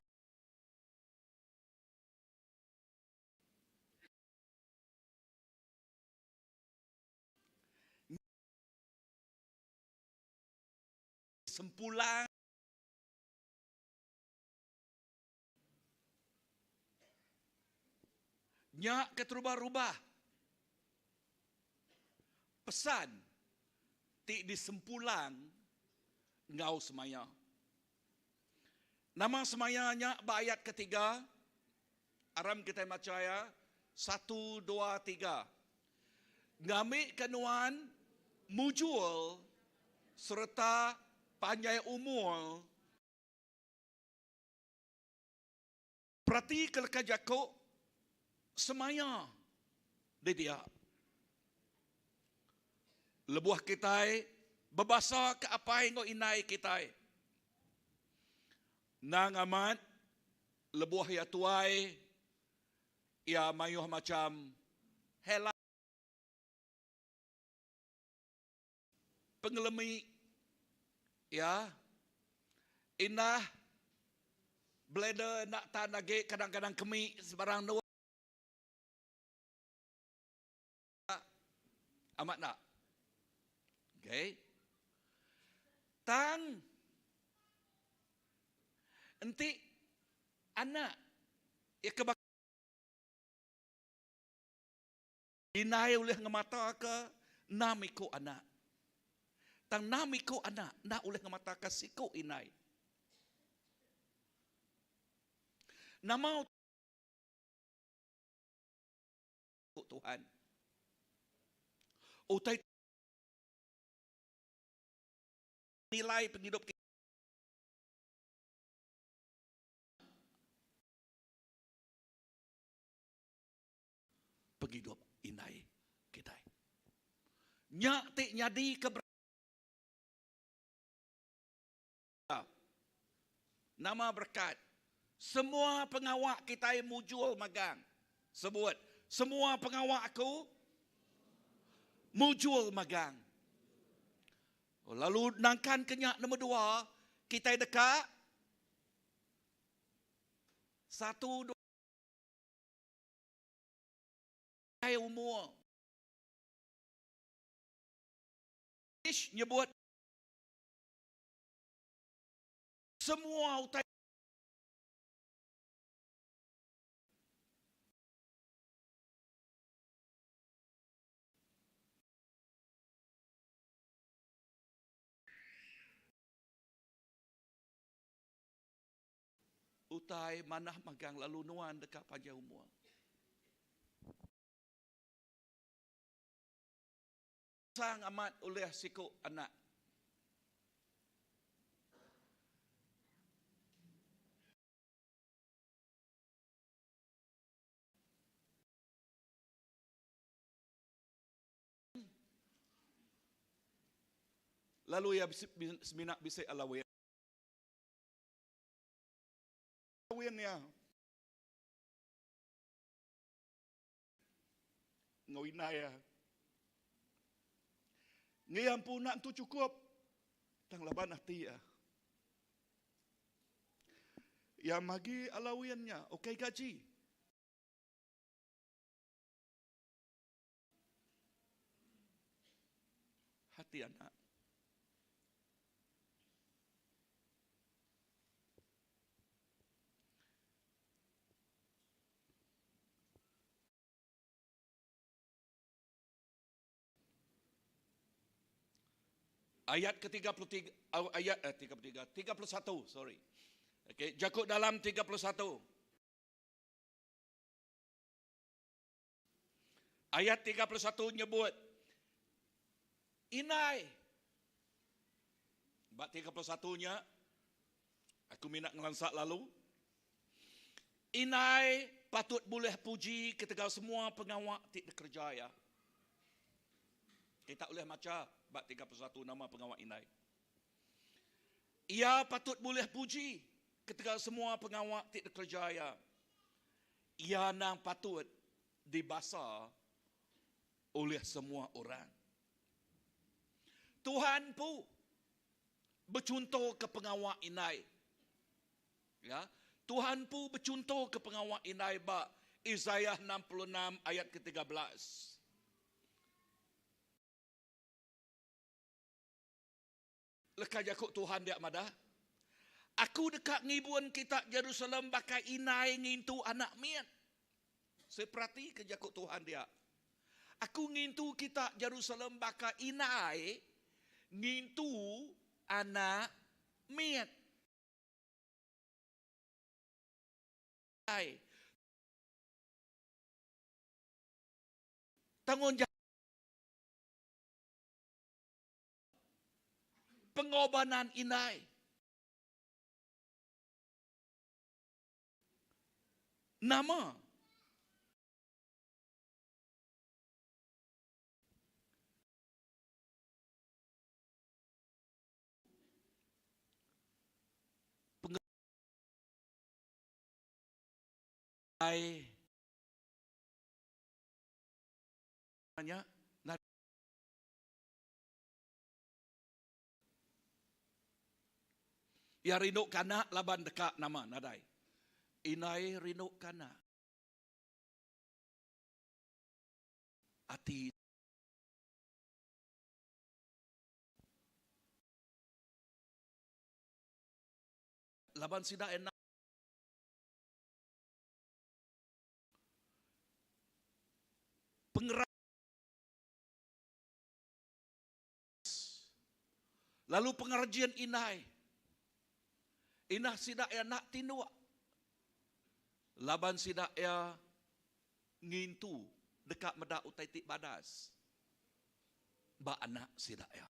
sempulang nya keterubah-rubah pesan ti disempulang enggau semaya. Nama semaya nya ba ayat ketiga, aram kitai macha iya, satu dua tiga. Ngambika nuan mujur. sereta panjai umur. Peratika leka jaku semaya di dia. Lebuh kitai bebasa ke apai enggau indai kitai, endang amat lebuh iya tuai, iya mayuh macham hela. Pengelemi iya indah bladder enda tan agi kadang-kadang kemi sebarang endur. Amat enda? Okay. Tang enti anak iya ke Indai ulih ngemataka enam iku anak. Tang enam iku anak enda ulih ngemataka siku indai. Nama utai Tuhan? Utai nilai pengidup kita. Pengidup indai kitai. Nya ti nyadika Nama berekat. Semua pengawa kitai mujur magang. Sebut, semua pengawa aku mujur magang. Lalu nangkan ke nya nombor dua, kitai deka satu dua Ai umur. Ish nyebut semua utai Utai manah magang lalu nuan deka panjai umur. Sang amat ulih siku anak. Lalu iya semina bisi alawin. Kawin iya enggau indai iya. Ngi empu enda entu chukup tang laban ati iya. Iya magi alawin nya ukai gaji. Hati anak. Ayat ke-33 ayat eh, 33 31 sorry. Okey, jaku dalam 31. Ayat 31 nyebut Indai. Ba 31 nya aku mina ngelansa lalu. Indai patut bulih puji ketegal semua pengawa ti dikereja iya. Kita ulih macha ba 31 nama pengawa indai. Iya patut bulih puji ketegal semua pengawa ti dikereja iya. Iya endang patut dibasa oleh semua orang. Tuhan empu bechunto ke pengawa indai. Ya, Tuhan empu bechunto ke pengawa indai ba Isaiah 66 ayat ke-13. Leka jaku Tuhan dia madah, Aku deka ngibun kita Jerusalem baka indai ngintu anak mit. Seperatika jaku Tuhan dia. Aku ngintu kita Jerusalem baka indai ngintu anak mit. Tanggungjawab. Pengorbanan indai. Nama? Pengerai nya Iya rindu ke anak laban deka nama nadai. Indai rindu ke anak. Ati laban sida enda pengeras lalu pengerajin indai indah sida iya enda tinduk laban sida iya ngintu deka meda utai ti badas ba anak sida iya.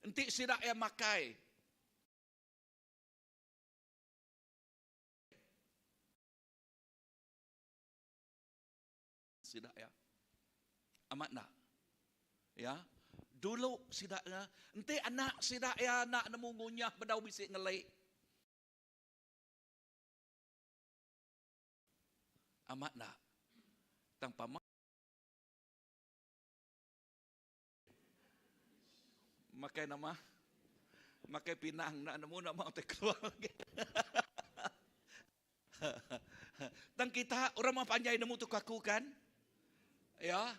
Enti sida iya makai. Sida iya. Amat enda? Ya. Dulu sida iya, enti anak sida iya enda nemu ngunyah bedau bisi ngeli. Amat enda? Tang pama Makai nama? Makai pinang enda nemu nama utai keluar lagi. Tang kita orang mah panjai nemu tu aku kan? Ya.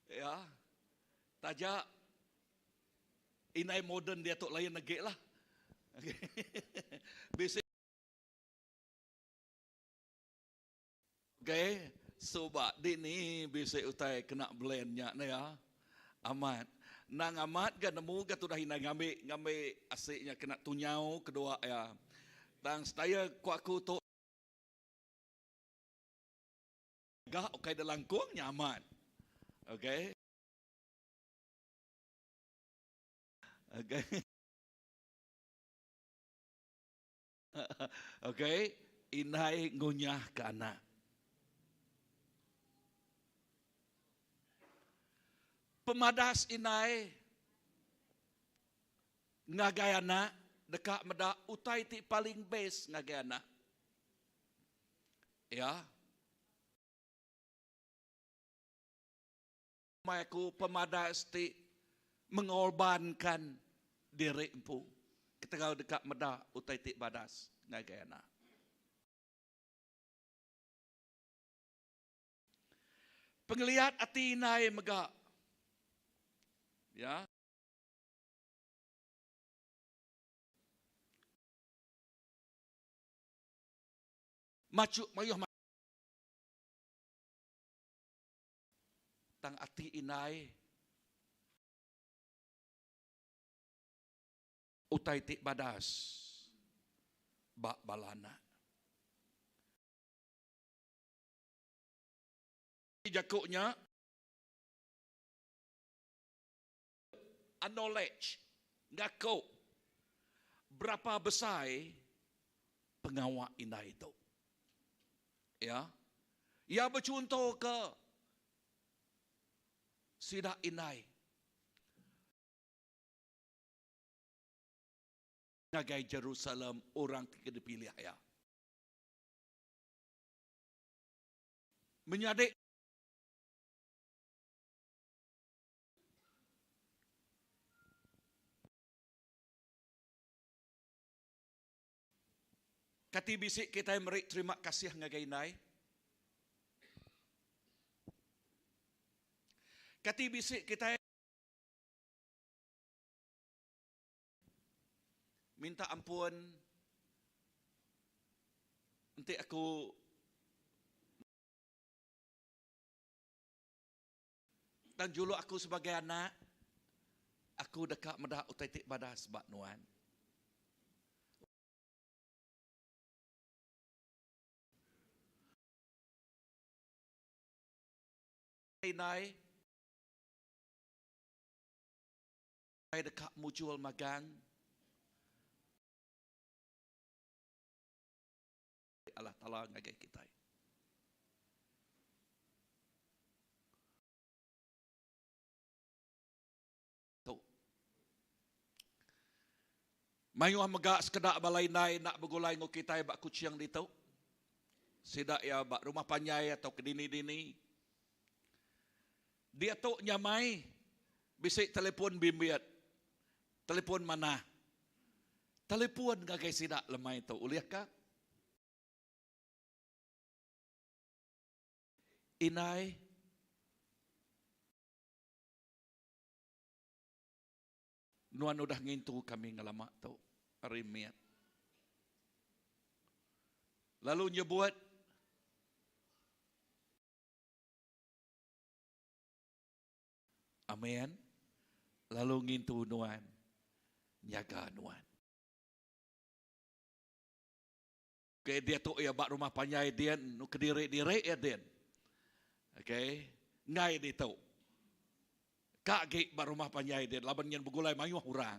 Ya. Taja indai moden diatu lain agi lah. Bisi Okay, suba dini bisi utai kena blend nya ne ya. Amat. Nang amat ga nemu ga tudah indai ngambi ngambi asi nya kena tunyau kedua ya. Tang style ku aku tu Ga ukai da langkung nya amat. Okay. Okay. Okay. Indai ngunyah ke anak. Pemadas indai ngagai anak deka meda utai ti paling best ngagai anak. Ya. Mai aku pemadas ti mengorbankan diri empu ketegal deka meda utai ti badas ngagai anak. Pengeliat ati indai mega. Ya. Machu mayuh tang ati indai utai ti badas ba bala anak. Jaku nya acknowledge ngaku berapa besai pengawa indai tu. Ya. Iya bechunto ke sida indai ngagai Jerusalem orang ti ke dipilih iya. Menyadi Kati bisi kitai meri terima kasih ngagai indai? Kati bisi kitai minta ampun enti aku Tang juluk aku sebagai anak, aku deka meda utai ti badas ba nuan. Indai deka mujur magang. Allah Taala ngagai kitai. Tu. Mayuh mega sekeda bala indai enda begulai enggau kitai ba Kuching ditu. Sida iya ba rumah panjai atau ke dini-dini. Diatu nyamai bisi telefon bimbit, telefon manah. Telefon ngagai sida lemai tu ulih ka? Indai. Nuan udah ngintu kami ngelama tu ari mit. Lalu nyebut. Amen. Lalu ngintu nuan, nyaga nuan. Okay, diatu iya ba rumah panjai din, nu kediri-diri iya din. Okay, enggai ditu. Ka agi ba rumah panjai din laban nyin begulai mayuh orang.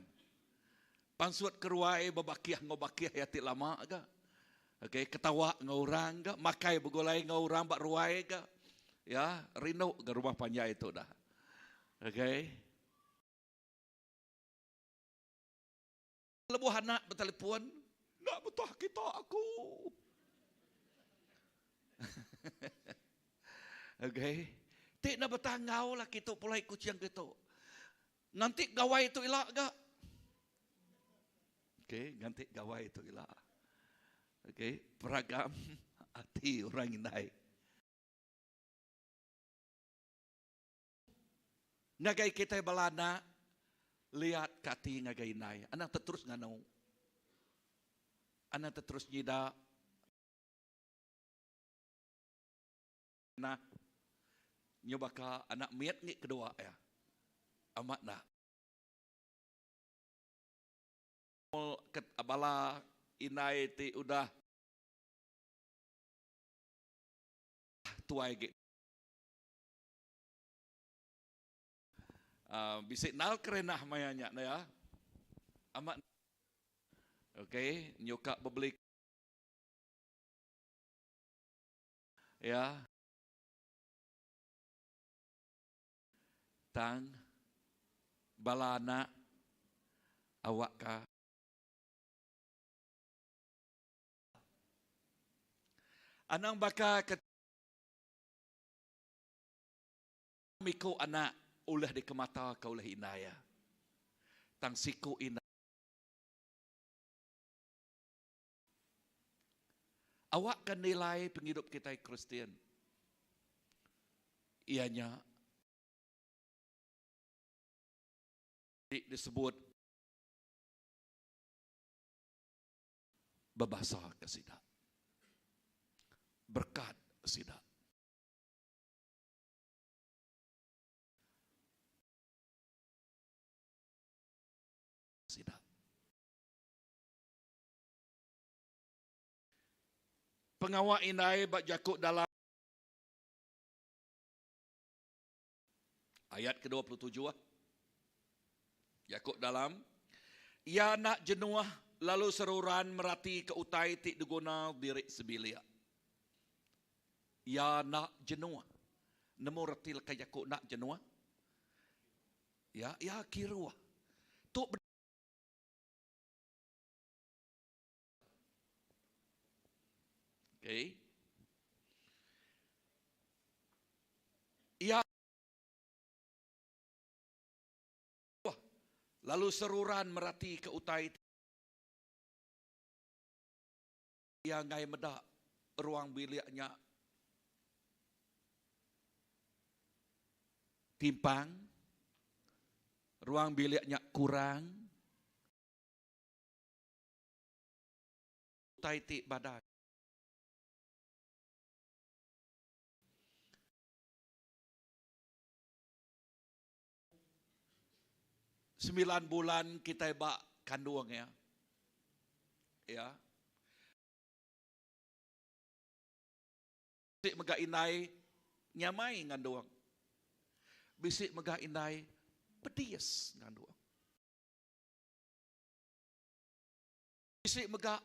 Pansut ke ruai bebakih enggau bakih iya ti lama ga. Okay, ketawa enggau orang ga, makai begulai enggau orang ba ruai ga. Ya, rindu ga rumah panjai tu dah. Okay. Lebuh anak betelefon, enda betah kita aku. Okay. Ti enda betah enggau lah kitu pulai Kuching kitu. Nganti gawai tu ila ga. Okay, nganti gawai tu ila. Okay, peragam ati orang indai. Ngagai kitai bala anak, liat ke ati ngagai indai. Anang te terus nganu. Anang te terus nyida. Nah, nyu baka anak mit ngi kedua iya. Amat enda. Bala indai ti udah tuai agi. Uh, bisi nal kerenah maya nya ya. Amat. Okey, nyuka bebeli. Ya. Tang bala anak awak ka Anang baka ke Miku anak ulih dikemataka ulih indai iya. Tang siku indai. Awakka nilai pengidup kitai Kristian iya nya ti disebut bebasaka sida. Berekat sida. Sida. Pengawa indai ba jaku dalam ayat ke 27 jaku dalam iya enda jenuh lalu seruran meratika utai ti diguna diri sebilik. Iya enda jenuh. Nemu reti leka jaku enda jenuh? Ya, iya kiruh. Tu Okay. Iya lalu seruran merati ke utai Iya enggai meda ruang bilik nya timpang, ruang bilik nya kurang. Utai ti badas. Sembilan bulan kitai ba kandung iya. Ya. Ti mega indai nyamai ngandung. Bisi mega indai pedis ngandung. Bisi mega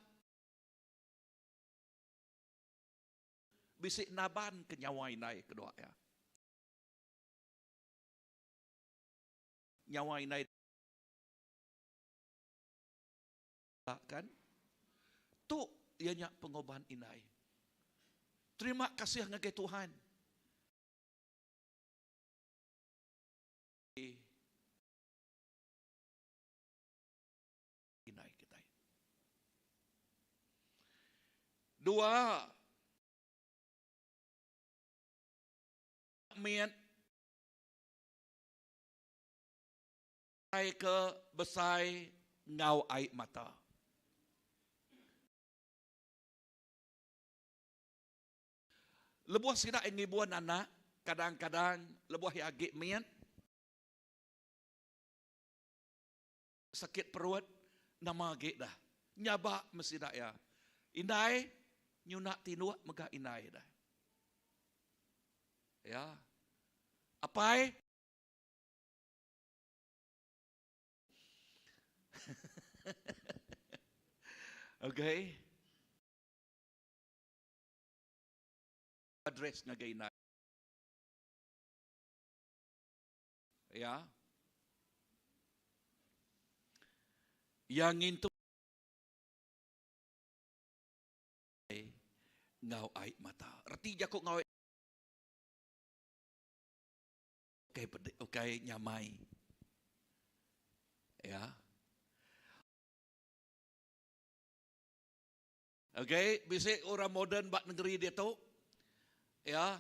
bisi naban ke nyawa indai kedua iya. Nyawa indai kan. Tu iya nya pengoban indai. Terima kasih ngagai Tuhan. Indai kitai. Dua mit ai ke besai enggau ai mata. Lebuh sida ngibun anak, kadang-kadang lebuh iya agi mit, sakit perut, nama agi dah. Nyabak meh sida iya. Indai nyunak tinduk mega indai dah. Ya. Apai Okay. Address ngagai indai. Ya. Iya ngintu enggau ai mata. Reti jaku enggau ai ukai pedi, ukai nyamai. Ya. Okey, bisi orang moden ba negeri diatu. Ya.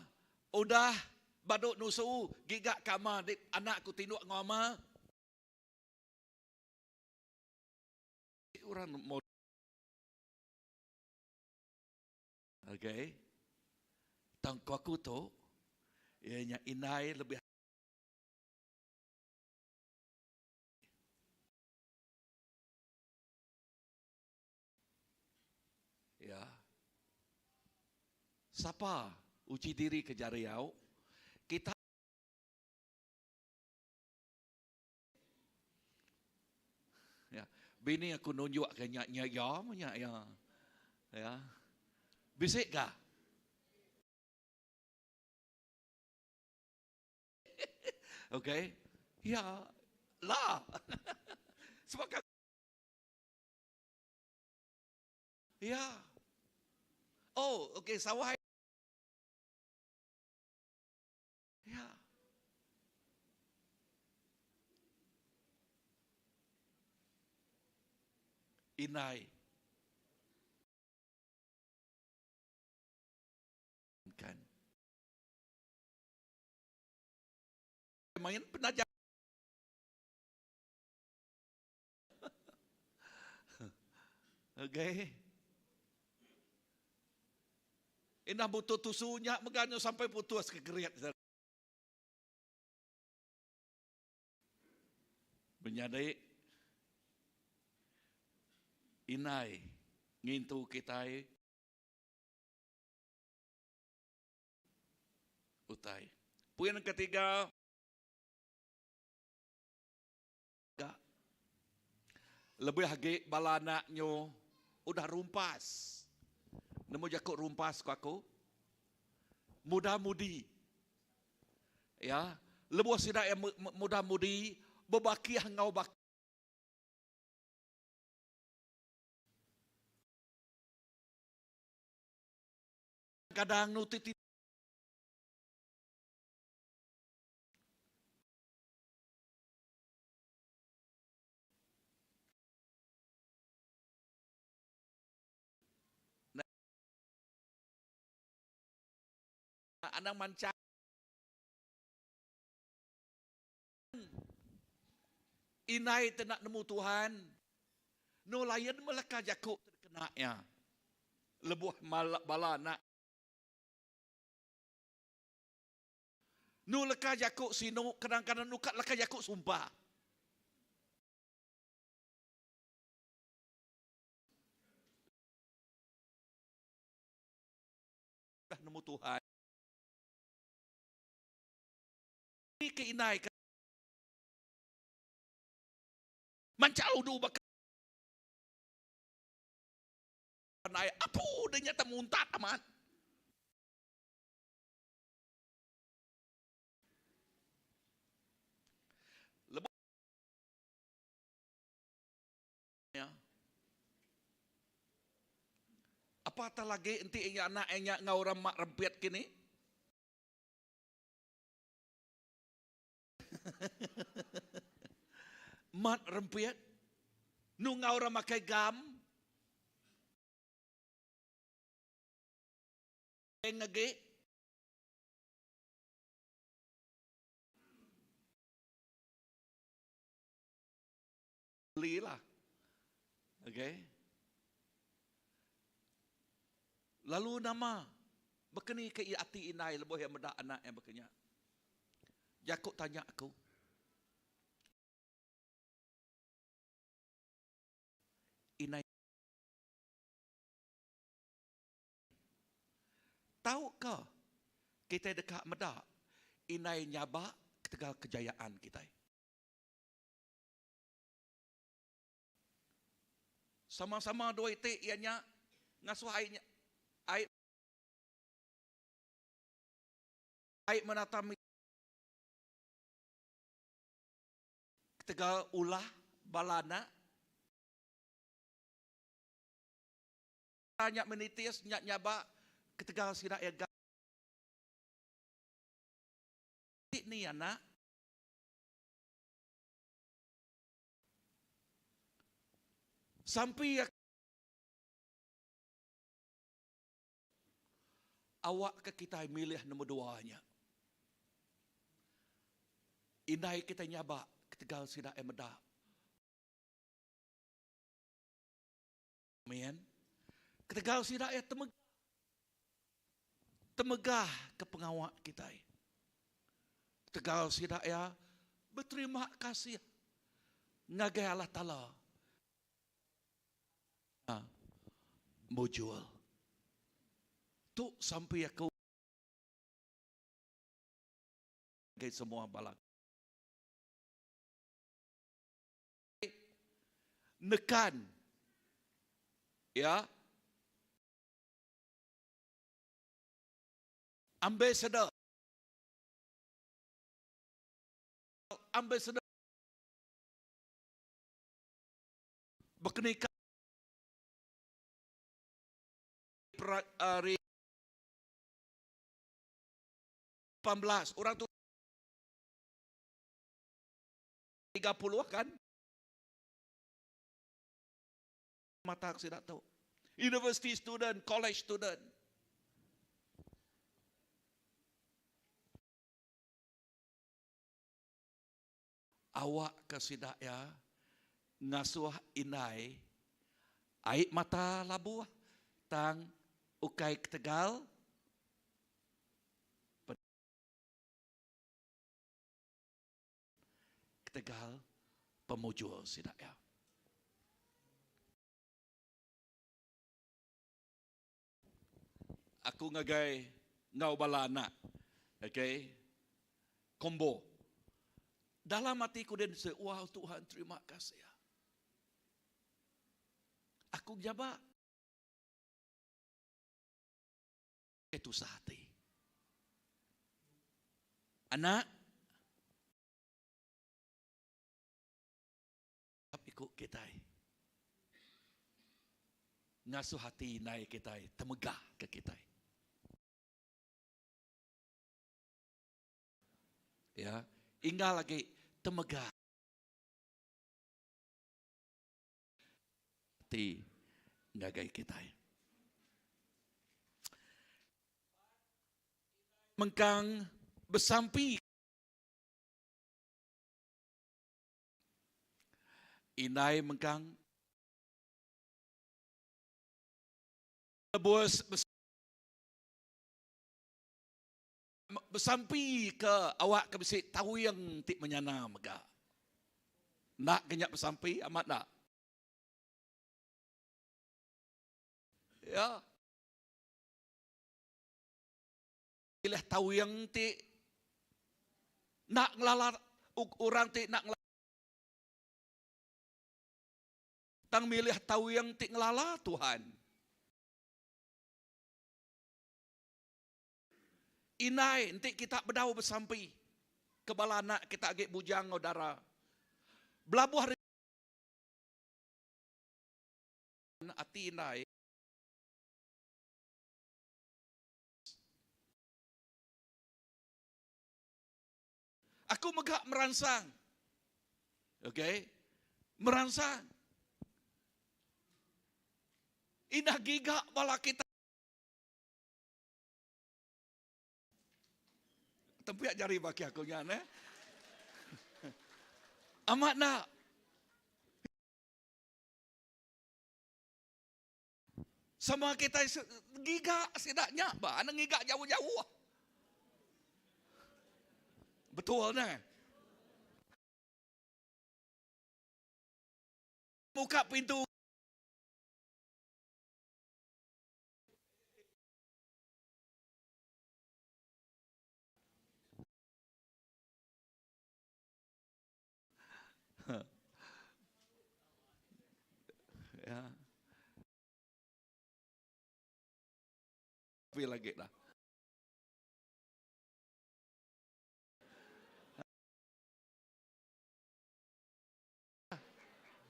Udah badu nusu giga ka ama di anak ku tinduk enggau ama. Orang moden. Okey. Tang ku aku tu iya nya indai lebih Ya. Sapa uji diri ke jari au? Kita Ya. Bini aku nunjuk ke nya nya ya nya ya. Ya. Bisi ka? Okey. Ya. Lah. Sebab kan Ya. Oh, okey sawah. Ya. Inai. Kan. Main penaja. Okay. Indah butuh tusu nya mega nyu sampai putus ke gerit. Menyadi inai ngintu kitai utai. Poin ketiga Ga. Lebih agi bala anak nyu udah rumpas. Nemu jaku rumpas ku aku? Muda mudi. Ya, lebuh sida iya muda mudi bebakih enggau bak kadang nu ti Anang manchang indai te enda nemu Tuhan. No lain meleka jaku te dikena iya lebuh bala anak. Nu leka jaku sinu kadang-kadang nuka leka jaku sumpah. Udah nemu Tuhan. Ke indai ke manchal udu baka ai apu deh nya temuntat amat. Lebuh nya apatah lagi enti iya anak iya nya enggau orang mak rempit kini. Mat rempit nungau orang makai gam. Agi. Belilah. Okay. Lalu nama bekeni ke ati indai lebuh iya meda anak iya baka nya? Jaku tanya aku. Indai tauka kitai deka meda indai nyabak ketegal kejayaan kitai. Sama-sama dua iti iya nya ngasuh ai nya ai ai menata ketegal ulah bala anak nya menitis nya nyabak ketegal sida iya ni anak Sampi awak ke kitai milih nombor dua nya. Indai kitai nyabak ketegal sida iya meda. Amin. Ketegal sida iya temegah temegah ke pengawa kitai. Ketegal sida iya beterima kasih ngagai Allah Taala mujur. Tu sampi aku ngagai semua bala. Nekan ya ambassador ambassador Bekenika ari 18 orang tu 30 kan mata aku sida tu university student college student Awak ke sida iya ngasuh indai ai mata labuh tang ukai ketegal ketegal pemujur sida iya. Aku ngagai enggau bala anak okay combo. Dalam ati ku din se wow Tuhan terima kasih. Aku jabak tusah ati. Anak iku kitai ngasuh ati indai kitai temegah ke kitai. Ya, inggal agi temegah ati ngagai kitai. Mengkang besampi Indai mengkang lebuh besampi ke awak ke bisi tawing ti menyana mega. Enda ke nya besampi amat enda? Ya. Pilih tawing ti Enda ngelala orang ti enda ngelala. Tang milih tawing ti ngelala Tuhan. Indai enti kita bedau besampi ke bala anak kita agi bujang enggau dara. Belabuh ari ati indai. Aku mega meransang. Okey. Meransang. Indah giga bala kita. Tempiak jari baki aku nya neh. Amat nak. Sama kita giga sida nya ba anang ngiga jauh-jauh. Betul neh. Buka pintu. Ya. Tapi lagi dah.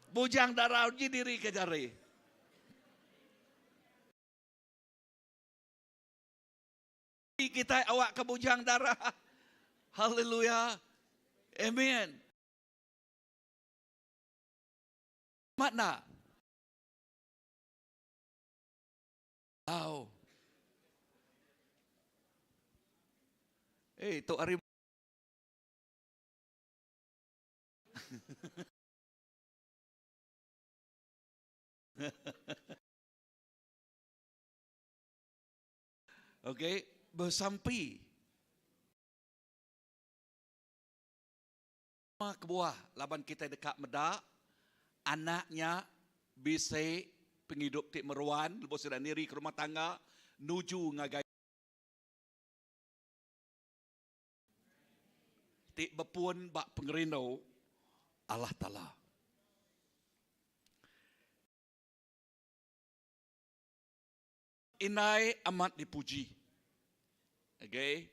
Bujang dara uji diri ke jari. Kitai awak ke bujang dara. Haleluya. Amen. Makna. Au. Eh, tu hari Okey, besampi. Nama kebuah laban kitai deka meda anak nya bisi pengidup ti meruan lebuh sida niri ke rumah tangga nuju ngagai ti bepun ba pengerindu Allah Taala. Indai amat dipuji. Okay.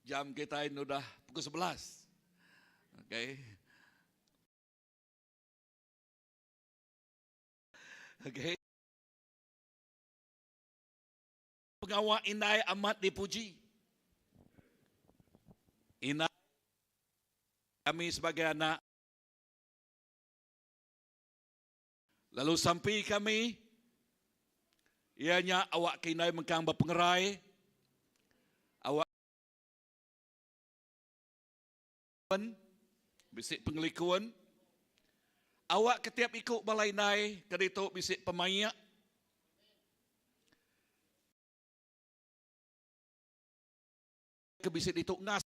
Jam kitai udah pukul 11. Okay. Okay. Pengawa indai amat dipuji. Indai kami sebagai anak Lalu sampi kami iya nya awak ke indai mengkang bepengerai, awak bisi pengelikun, awak ke tiap iku bala indai ke ditu bisi pemaik. Ke bisi ditu ngas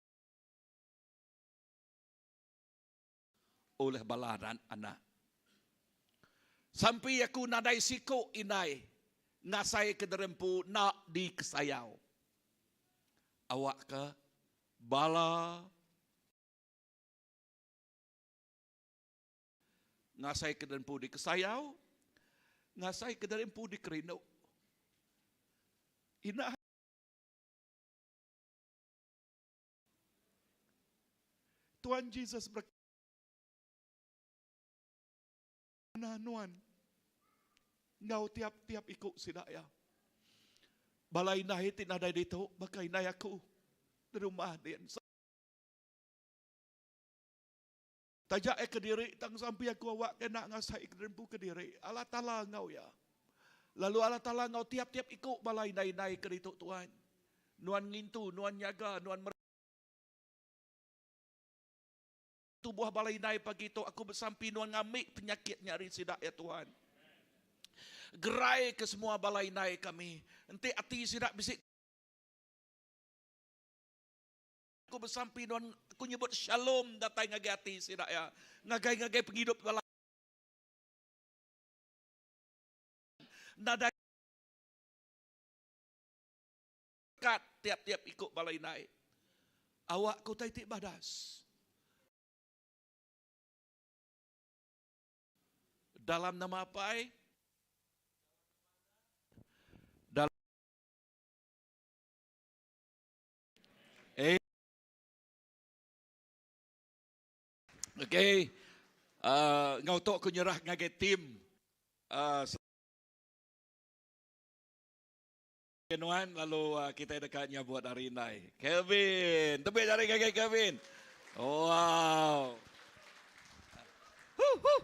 ulih bala anak. Sampi aku nadai siku indai ngasai ke diri empu enda dikesayau. Awakka bala ngasai ke diri empu dikesayau, ngasai ke diri empu dikerindu. Indah Tuan Jesus berkata, nuan enggau tiap-tiap iku sida iya. Bala indai ti nadai ditu baka indai aku di rumah din. Taja iya kediri tang sampi aku awak ke enda ngasai ke empu kediri. Allah Taala enggau iya. Lalu Allah Taala enggau tiap-tiap iku bala indai-indai ke ditu Tuan. Nuan ngintu, nuan nyaga, nuan mer Tubuh bala indai pagi tu aku besampi nuan ngambi penyakit nya ari sida ya Tuhan. Gerai ke semua bala indai kami. Enti ati sida bisi aku besampi nuan aku nyebut shalom datai ngagai ati sida ya. Ngagai ngagai pengidup bala nadai kat tiap-tiap iku bala indai. Awak ke utai ti badas. Dalam nama Apai, dalam Eh. Okey. Uh, ngau tu aku nyerah ngagai tim. Uh, nuan lalu uh, kita dekat nyabut hari indai. Kelvin, tepuk jari ngagai Kelvin. Wow. Huh, huh.